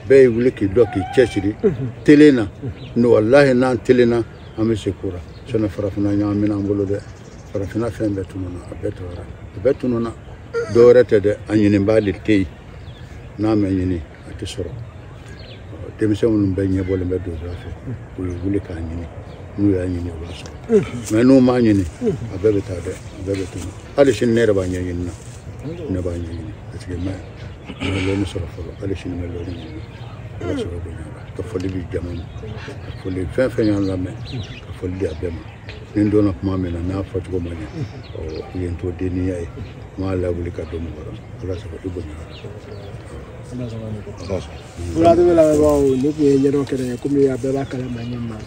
bɛɛ y'i wuli k'i dɔn k'i cɛsiri telen na. Ni walahi n'an telenna, an bɛ se ko la. Sinon farafinna ɲagamina an bolo dɛ, farafinna fɛn bɛɛ tununna, a bɛɛ tɔɔrɔ, a bɛɛ tununna. Dɔwɛrɛ tɛ dɛ, a ɲinibaa de tɛ yen. N'a ma ɲini, a tɛ sɔrɔ. Denmisɛn minnu bɛɛ ɲɛbɔlen bɛ donsoya fɛ, u ye wuli k'a ɲini. N'u y'a ɲini, u b'a sɔrɔ, mais n'u m'a ɲini, a bɛɛ bɛ taa dɛ, a bɛɛ bɛ tunu. Hali sini ne yɛrɛ b'a ɲɛɲini na, ne b'a ɲɛɲini, parce que n ma lɔnni sɔrɔ fɔlɔ. Hali sini n bɛ lɔnni ɲini. Ala sɔrɔ bonya la. Ka foli di jama ma, ka foli fɛn fɛn y'an lamɛn, ka foli di a bɛɛ ma. Ni n donna kuma min na n'a fɔcogo ma ɲɛ, ɔ yen t'o denniya ye, n m'a lawuli ka don mɔgɔ la. Ala sago i bonya la. Wula bɛ lamɛnbagaw, nin tun ye ɲɛdɔn kɛnɛ ye, komi a bɛɛ b'a kalama ɲɛ ma.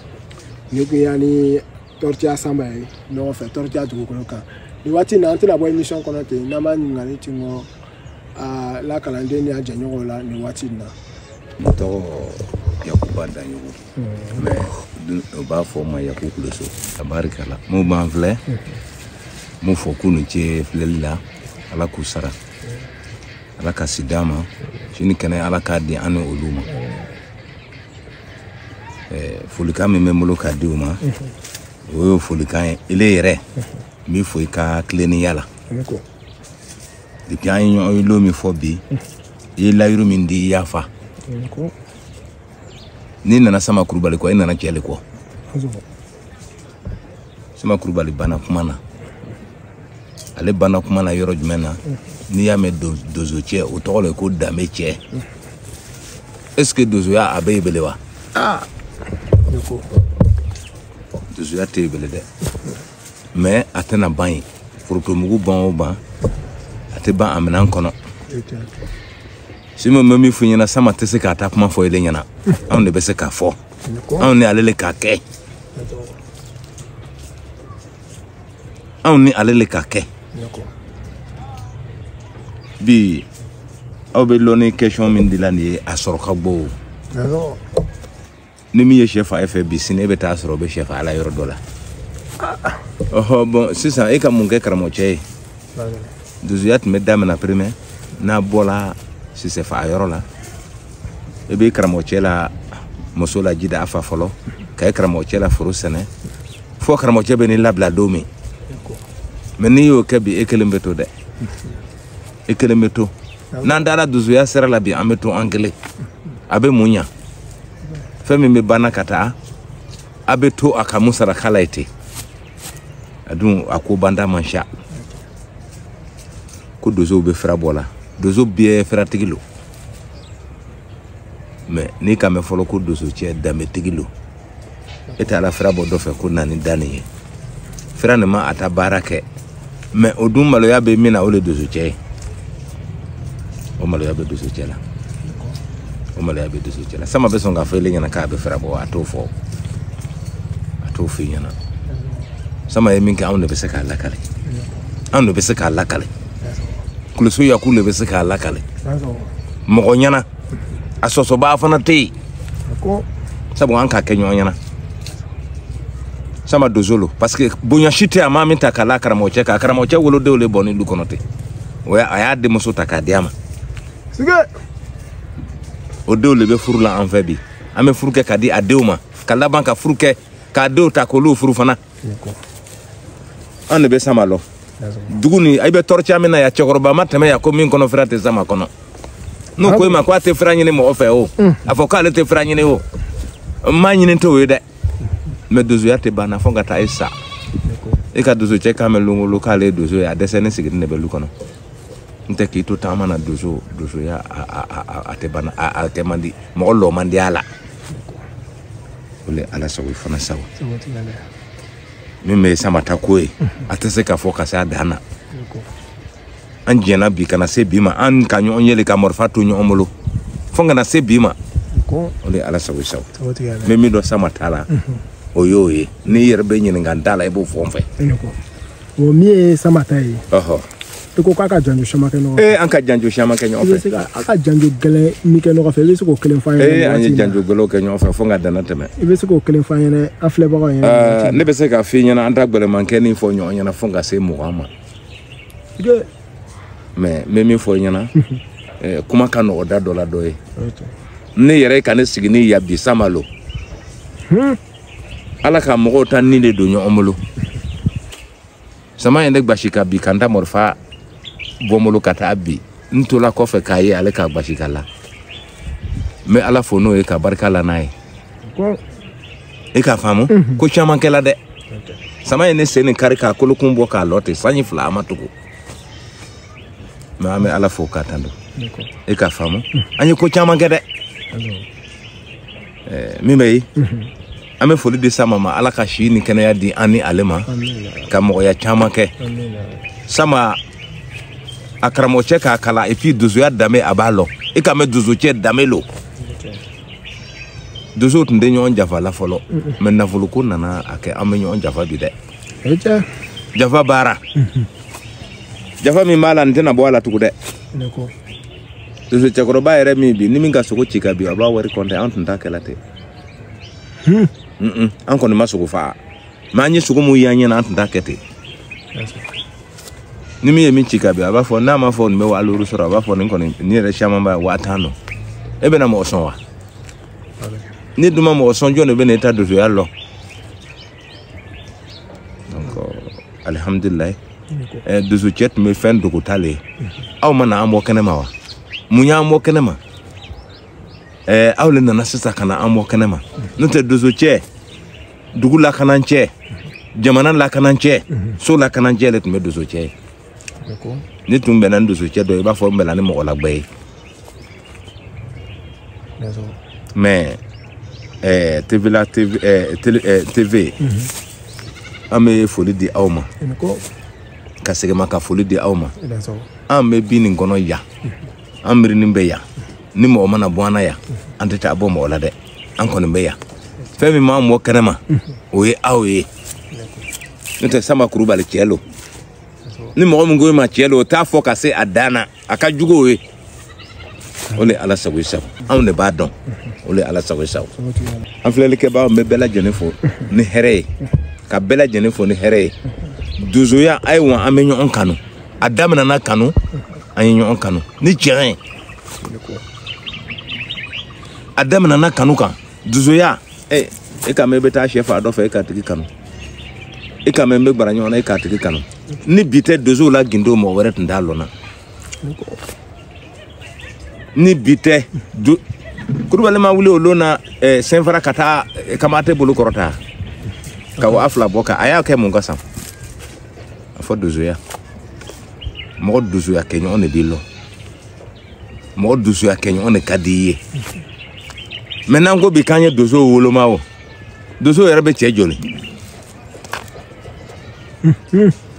Nin tun y'an ni Tɔrɔtiya Sanba ye ɲɔgɔn fɛ Tɔrɔtiya dugukolo kan nin waati in na. An tɛna bɔ émission kɔnɔ ten n'an ma ɲininkali ti kɔ a la kalanden ni a jɛɲɔgɔnw la nin waati in na. Ne tɔgɔ Yakuba Danyogo, mais u b'a fɔ n ma Yaku Kuloso. A barika la, mun b'an filɛ, mun fɔ k'u ni ce filɛli la, Ala k'u sara, Ala ka si d'an ma sini kɛnɛ, Ala k'a di an ni olu ma. Folikan min bɛ n bolo k'a di u ma, o y'o folikan ye. Ele yɛrɛ N b'i fo i ka tilennenya la. Depuis an ye ɲɔgɔn ye lon min fɔ bi, i ye layiru min di i y'a fa. N'i nana Sama Kulubali kɔ, i nana cɛ le kɔ. Sama Kulubali banna kuma na. Ale banna kuma na yɔrɔ jumɛn na? N'i y'a mɛn donso cɛ, o tɔgɔ le ko danbe cɛ. Est-ce que donsoya a bɛ yen bele wa? Donsoya tɛ yen bele dɛ. Mais a tɛna ban yen. Forotomugu ban o ban, a tɛ ban a minɛn kɔnɔ. Simo bɛ min f'i ɲɛna, Sama tɛ se k'a ta kuma fɔ ele ɲɛna. Anw de bɛ se k'a fɔ. Anw ni ale le k'a kɛ. Anw ni ale le k'a kɛ. Bi aw bɛ lɔnni question min dila nin ye, a sɔrɔ ka go. Ni min ye sɛ fa e fɛ bi, sini e bɛ taa sɔrɔ o bɛ sɛ fa ala yɔrɔ dɔ la. Ɔhɔ, bon sisan e ka mun kɛ karamɔgɔcɛ ye? Donsoya tun bɛ daminɛ premier n'a bɔla sisɛ fa yɔrɔ la, e bɛ karamɔgɔcɛ la muso la ji da a fa fɔlɔ, ka e karamɔgɔcɛ la foro sɛnɛ, fo karamɔgɔcɛ bɛ n'i labila don min. Mais n'i y'o kɛ bi, e kelen bɛ to dɛ. E kelen bɛ to. N'an taara donsoya sira la bi, an bɛ to an kelen. A bɛ mun ɲa? Fɛn min bɛ banna ka taa, a bɛ to a ka mun saraka la ye ten. A dun a ko banda man siya. Ko donsow bɛ fira bɔ la. Donso bɛɛ firatigi lo. Mais n'i ka mɛn fɔlɔ ko donso cɛ danbetigi lo, e tɛ ala fira bɔ dɔ fɛ ko na ni da nin ye. Fira nin ma a ta baara kɛ. Mais o dun maloya bɛ min na, o le donso cɛ ye. O maloya bɛ donso cɛ la. O maloya bɛ donso cɛ la. Sama bɛ sɔn k'a fɔ ele ɲɛna k'a bɛ fira bɔ, a t'o fɔ. A t'o f'i ɲɛna. Sama ye min kɛ, anw de bɛ se k'a lakale. Anw de bɛ se k'a lakale. Kuluso Yaku de bɛ se k'a lakale. Mɔgɔ ɲɛna. A sɔsɔbaa fana tɛ yen. Sabu an k'a kɛ ɲɔgɔn ɲɛna. Sama donso lo. Parce que bonya si tɛ a maa min ta k'a la karamɔgɔcɛ kan. Karamɔgɔcɛ wolodenw le bɔnni du kɔnɔ ten. O y'a a y'a denmuso ta k'a di a ma. O denw le bɛ furu la an fɛ bi. An bɛ furu kɛ k'a di a denw ma. Ka laban ka furu kɛ k'a denw ta k'olu furu fana. An de bɛ Sama lɔ. Dugu ni i bɛ tɔɔrɔ min na yan, cɛkɔrɔba ma tɛmɛ yan ko min kɔnɔ fira tɛ Sama kɔnɔ. N'o ko i ma ko a tɛ fira ɲini mɔgɔ fɛ o, a fɔ k'ale tɛ fira ɲini o, n m'a ɲini t'o ye dɛ. Mais donsoya tɛ ban na fo ka taa e sa. E ka donso cɛ kan mɛn lon o lon k'ale ye donso ye, a dɛsɛ ne sigilen de bɛ lu kɔnɔ. N tɛ k'i to taama na, donso donsoya a tɛ ban, a kɛ man di, mɔgɔ lɔ man di a la. O le Ala sago i fana sago. Min bɛ Sama ta ko ye, a tɛ se k'a fɔ ka se a dan na. An jɛnna bi ka na se bi ma, an ka ɲɔgɔn yeli ka marifa to ɲɔgɔn bolo fo ka na se bi ma. O de ye Ala sago i sago. N bɛ min dɔn Sama ta la, o y'o ye. N'i yɛrɛ bɛ ɲininka n ta la, i b'o fɔ n fɛ. O min ye Sama ta ye, i ko k'a ka janjo caman kɛ ɲɔgɔn fɛ. An ka janjo caman kɛ ɲɔgɔn fɛ. I bɛ se ka a ka janjo gɛlɛn min kɛ ɲɔgɔn fɛ, i bɛ se k'o kelen fɔ an ɲɛna. An ye janjo gɛlɛnw kɛ ɲɔgɔn fɛ fo ka danna tɛmɛ. I bɛ se k'o kelen fɔ an ɲɛna, an filɛbagaw ɲɛna. Ne bɛ se k'a f'i ɲɛna, an ta gɛlɛman kɛ nin fɔ ɲɔgɔn ɲɛna fo ka se 20 ma. Mais n bɛ min fɔ i ɲɛna, kuma ka nɔgɔ da dɔ la dɔ ye. Ne yɛrɛ ka ne sigi ni ya bi Sama lo. Ala ka mɔgɔw ta ni de don ɲɔgɔn bolo. Sama ye ne gbasi ka bi ka n ta marifa bɔ n bolo ka taa bi. N tola kɔfɛ k'a ye ale k'a gbasi ka la. N bɛ Ala fo n'o ye ka barika la n'a ye. E k'a faamu ko caman kɛla dɛ. Sama ye ne sen nin kari k'a kolokun bɔ k'a lɔ ten, sanji 2 a ma tugu. Mais an bɛ Ala fo k'a tando. E k'a faamu an ye ko caman kɛ dɛ. Min bɛ yen, an bɛ foli di Sama ma, Ala ka si ni kɛnɛya di an ni ale ma, ka mɔgɔya caman kɛ. Sama a karamɔgɔcɛ k'a kalan, et puis donsoya danbe a b'a lɔn. E ka mɛn donsocɛ danbe lo. Donsow tun tɛ ɲɔgɔn jafa la fɔlɔ, mais nafoloko nana a kɛ an bɛ ɲɔgɔn jafa bi dɛ. Jafa baara. Jafa min b'a la, n tɛna bɔ a la tugun dɛ. Donso cɛkɔrɔba yɛrɛ min bi, ni min ka sogo ci ka bi, a b'a wari kɔnte, an tun t'a kɛla ten. An kɔni ma sogo fa. Mais an ye sogo mun y'an ɲɛna, an tun t'a kɛ ten. Ni min ye min ci ka bi, a b'a fɔ n'a ma fɔ nin bɛ 50 sɔrɔ, a b'a fɔ nin kɔni nin yɛrɛ caman b'a 10,000 nɔ. E bɛna mɔgɔ sɔn wa? Ni dun ma mɔgɔ sɔn, jɔn de bɛ na e ta donsoya lɔ? Donc Alihamudulilayi. Dosocɛ tun bɛ fɛn dogota le ye. Aw ma na an bɔ kɛnɛ ma wa? Mun y'an bɔ kɛnɛ ma? Aw le nana sisan ka na an bɔ kɛnɛ ma. N'o tɛ dosocɛ, dugu lakanancɛ, jamana lakanancɛ, so lakanancɛ de tun bɛ dosocɛ ye. Ni tun bɛnna ni dosocɛ dɔ ye, i b'a fɔ n bɛnna ni mɔgɔ lagbɛ ye. Mais TVA TV, an bɛ foli di aw ma. Ka segin ma ka foli di aw ma. An bɛ bin nin kɔnɔ yan, an miirinin bɛ yan. Ni mɔgɔ mana bɔ an na yan, an tɛ taa bɔ mɔgɔ la dɛ. An kɔni bɛ yan. Fɛn min m'an bɔ kɛnɛ ma, o ye aw ye. N'o tɛ Sanba Kulubali cɛ lo. Ni mɔgɔ min ko i ma cɛ lo, o t'a fɔ ka se a dan na. A ka jugu o ye. O le Ala sago i sago. Anw de b'a dɔn. O le Ala sago i sago. An filɛlikɛbagaw, n bɛ bɛɛ lajɛlen fo ni hɛrɛ ye. Ka bɛɛ lajɛlen fo ni hɛrɛ ye. Donsoya, ayiwa, an bɛ ɲɔgɔn kanu. A daminɛna kanu, an ye ɲɔgɔn kanu ni tiɲɛ ye. A daminɛna kanu kan. Donsoya, e ka mɛn i bɛ taa sɛ fa dɔ fɛ, e k'a tigi kanu. E ka mɛn n bɛ gbara ɲɔgɔn na, e k'a tigi kanu. Ni bi tɛ donsow la gindo, mɔgɔ wɛrɛ tun t'a lɔn na. Ni bi tɛ, Kulubali ma wuli o lon na Sɛnfara ka taa Kamate bolo kɔrɔta ka 2000 bɔ kan. A y'a kɛ mun ka san? A fɔ donsoya. Mɔgɔ donsoya kɛɲɔgɔn de b'i lɔn. Mɔgɔ donsoya kɛɲɔgɔn de ka di i ye. Mais n'an ko bi k'an ye donsow woloma o, donsow yɛrɛ bɛ cɛ joli?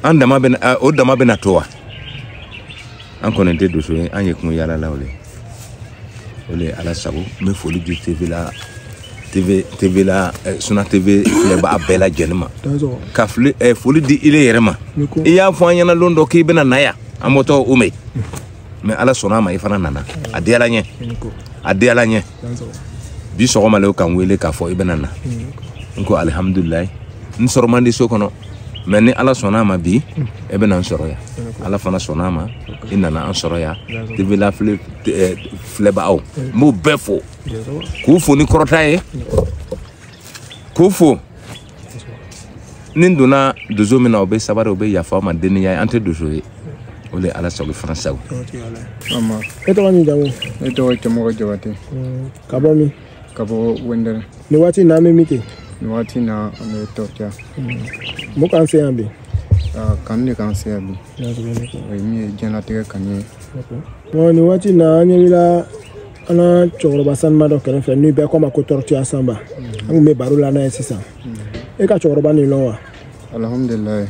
An dama bɛ, o dama bɛna to wa? An kɔni tɛ donso ye, an ye kungo yaalalaw le ye. O le ye Ala sago. N bɛ foli di TV la, TV la, Suna TV filɛbaga bɛɛ lajɛlen ma. Ka foli di ile yɛrɛ ma. I y'a fɔ an ɲɛna lon dɔ k'i bɛna na yan, an bɔtɔ Ome. Mais Ala sɔnna a ma, i fana nana. A diyara n ye. A diyara n ye. Bi sɔgɔma le k'an wele k'a fɔ i bɛna na. N ko alihamudulilayi. N sɔrɔ man di so kɔnɔ. Mais ni Ala sɔnna a ma bi, e bɛna n sɔrɔ yan. Ala fana sɔnna a ma, i nana an sɔrɔ yan. TV la filɛbagaw, n b'u bɛɛ fo. K'u fo ni kɔrɔta ye. K'u fo. Ni n donna donso min na, o bɛ sabari, o bɛ yafa ma, denniya ye. An tɛ donso ye. O de ye Ala sago, fana sago. E tɔgɔ ni jamu? Ne tɔgɔ ye Cɛmɔgɔ Jabate. Ka bɔ min? Ka bɔ Wɛndɛrɛ. Nin waati in na, an bɛ min kɛ? Nin waati in na, an bɛ Tɔrɔtiya. Mun k'an se yan bi? Kanu de k'an se yan bi. O ye min ye diɲɛlatigɛ kanu ye. Nin waati in na, an ɲɛ b'i la an ka cɛkɔrɔba sanuma dɔ kɛrɛfɛ, ni bɛɛ ko a ma ko Tɔrɔtiya Sanba. An kun bɛ baro la n'a ye sisan. E ka cɛkɔrɔba nin lɔn wa? Alihamudulilayi.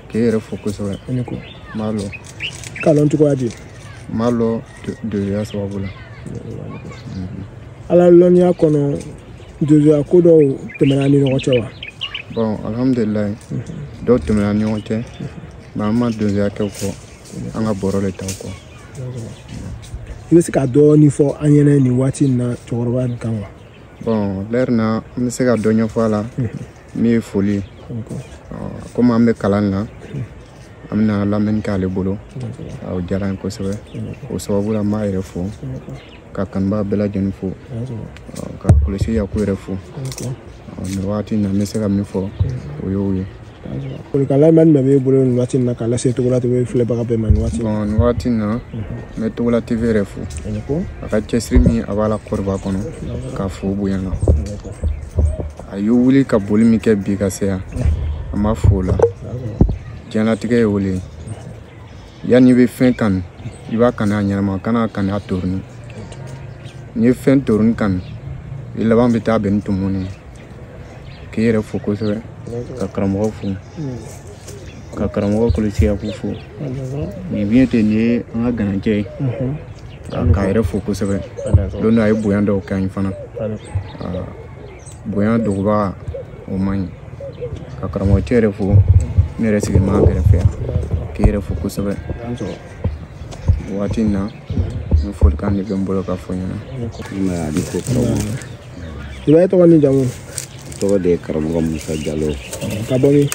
K'e yɛrɛ fo kosɛbɛ. I ni ko. N b'a lɔn. K'a lɔn cogoya di? N b'a lɔn donsoya sababu la. Ala lɔnniya kɔnɔ, donsoya ko dɔw tɛmɛna ni ɲɔgɔn cɛ wa? Bon, alhamdulilayi, dɔw tɛmɛna ni ɲɔgɔn cɛ, mais an ma donsoya kɛ o kɔ, an ka bɔrɔ de ta o kɔ. I bɛ se ka dɔɔni fɔ an ɲɛna nin waati in na cɛkɔrɔba nin kan wa? Bon, lɛri na, an bɛ se ka dɔ ɲɛfɔ a la, min ye foli ye. Komi an bɛ kalan na, an bɛna lamɛnni k'ale bolo. O diyara n ye kosɛbɛ. O sababu la, n b'a yɛrɛ fo, ka kanubaga bɛɛ lajɛlen fo, ka Kulusi Yaku yɛrɛ fo. Nin waati in na, n bɛ se ka min fɔ, o y'o ye. Folikan laban jumɛn b'e bolo nin waati in na k'a lase Togola TV filɛbaga bɛɛ ma nin waati in na? Bon, nin waati in na, n bɛ Togola TV yɛrɛ fo. A ka cɛsiri min a b'a la Kɔdiwari kɔnɔ, k'a fo bonya na. A ye wuli ka boli min kɛ bi ka se yan, an b'a fo o la. Diɲɛlatigɛ ye o le ye. Yanni i bɛ fɛn kanu, i b'a kanu a ɲɛnama, kana kanu a toroni. N'i ye fɛn toroni kanu, i laban bɛ taa bɛn ni tumuni ye. K'i yɛrɛ fo kosɛbɛ, ka karamɔgɔ fo, ka karamɔgɔ Kulusi Yaku fo. Nin biɲɛ tɛ nin ye an ka ganancɛ ye. K'a yɛrɛ fo kosɛbɛ. Don dɔ a ye bonya dɔw kɛ an ye fana. Bonya dogobaga, o man ɲi. Ka karamɔgɔ cɛ yɛrɛ fo, ne yɛrɛ sigilen b'a kɛrɛfɛ yan. K'i yɛrɛ fo kosɛbɛ. Waati in na, ni folikan de bɛ n bolo ka fɔ n ɲɛna. I b'a ye tɔgɔ ni jamu? Tɔgɔ de ye karamɔgɔ Musa Jalo. Ka bɔ min?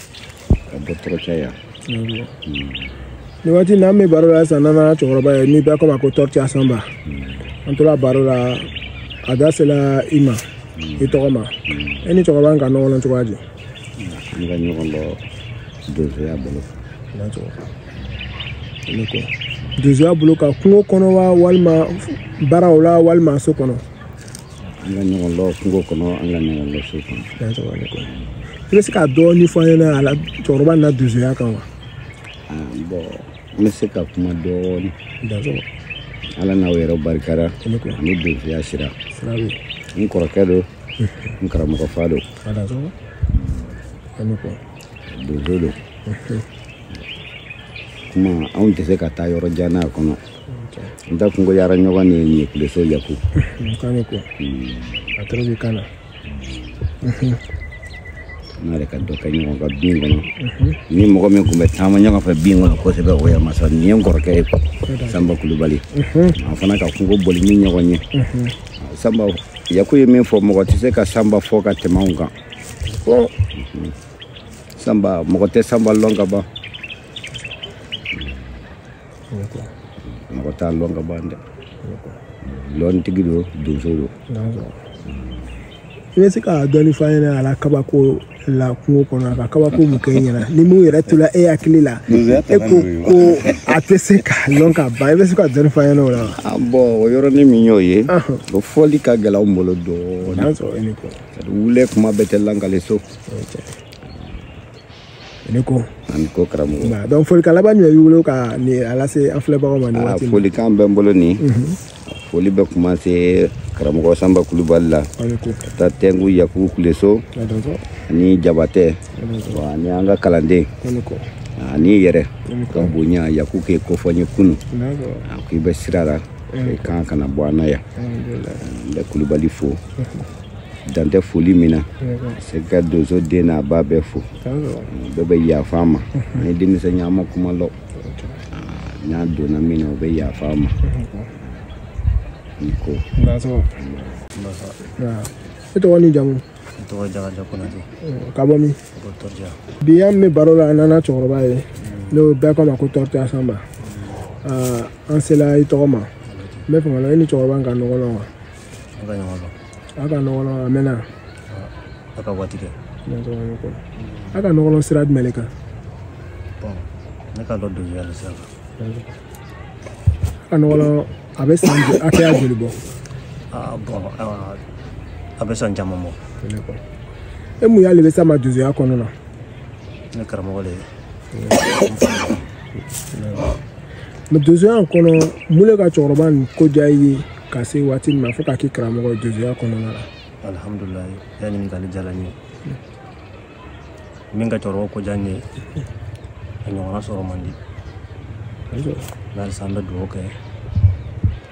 Ka bɔ Tɔrɔcɛ yan. Nin waati in na, an bɛ baro la sisan n'an nana cɛkɔrɔba ye, ni bɛɛ ko ma ko Tɔrɔtiya Sanba. An tora baro la, a da sera i ma, i tɔgɔ ma. E ni cɛkɔrɔba in ka ɲɔgɔn dɔn cogoya di? An ka ɲɔgɔn dɔn Donsoya bolo. Donsoya bolo kan kungo kɔnɔ wa walima baaraw la walima so kɔnɔ? An ka ɲɔgɔn lɔ kungo kɔnɔ, an ka ɲɔgɔn lɔ so kɔnɔ. I bɛ se ka dɔɔni fɔ an ɲɛna a la cɛkɔrɔba na donsoya kan wa? Bon, n bɛ se ka kuma dɔɔni. Ala n'aw yɛrɛ barikara ani donsoya sira. N kɔrɔkɛ don, n karamɔgɔ fa don. Donso don. Kuma anw tɛ se ka taa yɔrɔ jan n'a kɔnɔ. N ta kungo yara ɲɔgɔn ni nin ye Kuleso Yaku. A tɔrɔ bɛ kan na. N'a yɛrɛ ka dɔ kɛ ɲɔgɔn kan bin kɔnɔ. Ni mɔgɔ min tun bɛ taama ɲɔgɔn fɛ bin kɔnɔ kosɛbɛ, o ye masa nin ye n kɔrɔkɛ ye Sanba Kulubali. An fana ka kungo boli ni ɲɔgɔn ye. Sanba Yaku ye min fɔ, mɔgɔ tɛ se ka Sanba fɔ ka tɛmɛ anw kan. Sanba, mɔgɔ tɛ Sanba lɔn ka ban. Mɔgɔ t'a lɔn ka ban dɛ. Lɔntigi don, donso don. I bɛ se ka dɔɔni fɔ an ɲɛna a la kabako la kungo kɔnɔ, a ka kabako mun kɛ e ɲɛna ni mun yɛrɛ tora e hakili la, e ko ko a tɛ se k'a lɔn ka ban, i bɛ se ka dɔɔni fɔ an ɲɛna o la wa? Bon, o yɔrɔnin min y'o ye, o fɔli ka gɛlɛn anw bolo dɔɔni. Wule kuma bɛɛ tɛ lankale so. Ne ko. Ani ko karamɔgɔ. Donc folikan laban jumɛn b'i bolo ka nin a lase an filɛbagaw ma nin waati in na? Folikan bɛ n bolo nin. Foli bɛ commencer karamɔgɔ Sanba Kulubali la. Ka taa Tɛnku Yaku Kuleso ani Jabatɛ ani an ka kalanden ani yɛrɛ ka bonya Yaku k'e kofɔ n ye kunun. K'i bɛ sira la, i kan kana bɔ an na yan. N bɛ Kulubali fo. Dan tɛ foli min na, se ka donso den n'a ba bɛɛ fo. Bɛɛ bɛ yafa an ma. An ye denmisɛnnin an ma kuma lɔ. N'a donna min na, o bɛ yafa an ma. Ni ko. E tɔgɔ ni jamu? Ne tɔgɔ ye Jakarija Konate. Ka bɔ min? Ka bɔ Tɔrija. Bi an bɛ baro la an n'an cɛkɔrɔba ye, n'o bɛɛ ko a ma ko Tɔrija Sanba. An sela i tɔgɔ ma. N bɛ fɛ ka lɔn e ni cɛkɔrɔba in ka ɲɔgɔn lɔn wa? An ka ɲɔgɔn lɔn. A ka ɲɔgɔn lɔn a mɛnna? A ka waati kɛ. A ka ɲɔgɔn lɔn sira jumɛn de kan? Bon, ne ka dɔn donsoya de sira kan. A ka ɲɔgɔn lɔn a bɛ san hakɛya joli bɔ? Bon, a bɛ san caman bɔ. E mun y'ale bɛ s'a ma donsoya kɔnɔ na? Ne karamɔgɔ de ye. Mais donsoya in kɔnɔ, mun de ka cɛkɔrɔba nin ko diya i ye ka se waati min ma fo ka kɛ karamɔgɔ ye donsoya kɔnɔna la? Alhamdulilayi, i ka ɲininkali diyara n ye. Min ka cɛkɔrɔba ko diya n ye, a ɲɔgɔnna sɔrɔ man di. Mais halisa an bɛ dugawu kɛ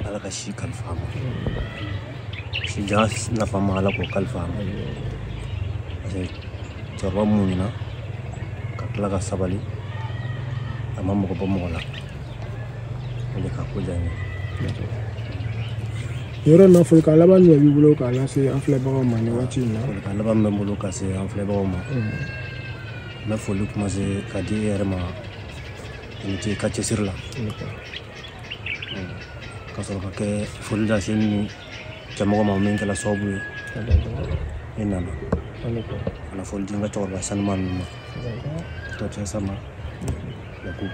Ala ka si kalifa a ma. Si jan nafa ma Ala k'o kalifa a ma. Parce que cɛkɔrɔba muɲuna ka tila ka sabali, a ma mɔgɔ bɔ mɔgɔ la. O de ka ko diya n ye. Yɔrɔ in na, folikan laban jumɛn b'i bolo k'a lase an filɛbagaw ma nin waati in na? Folikan laban min bɛ n bolo ka se an filɛbagaw ma, n bɛ foli commencer ka di e yɛrɛ ma, i ni ce i ka cɛsiri la. Ka sɔrɔ ka kɛ foli lase ni cɛmɔgɔ ma min kɛra sababu ye e nana. Ka na foli di n ka cɛkɔrɔba sanuma ninnu ma, Tɔrija Sanba Yaku.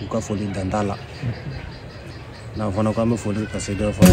U ka foli dan t'a la. N'an fana ko an bɛ foli ka se dɔ fana.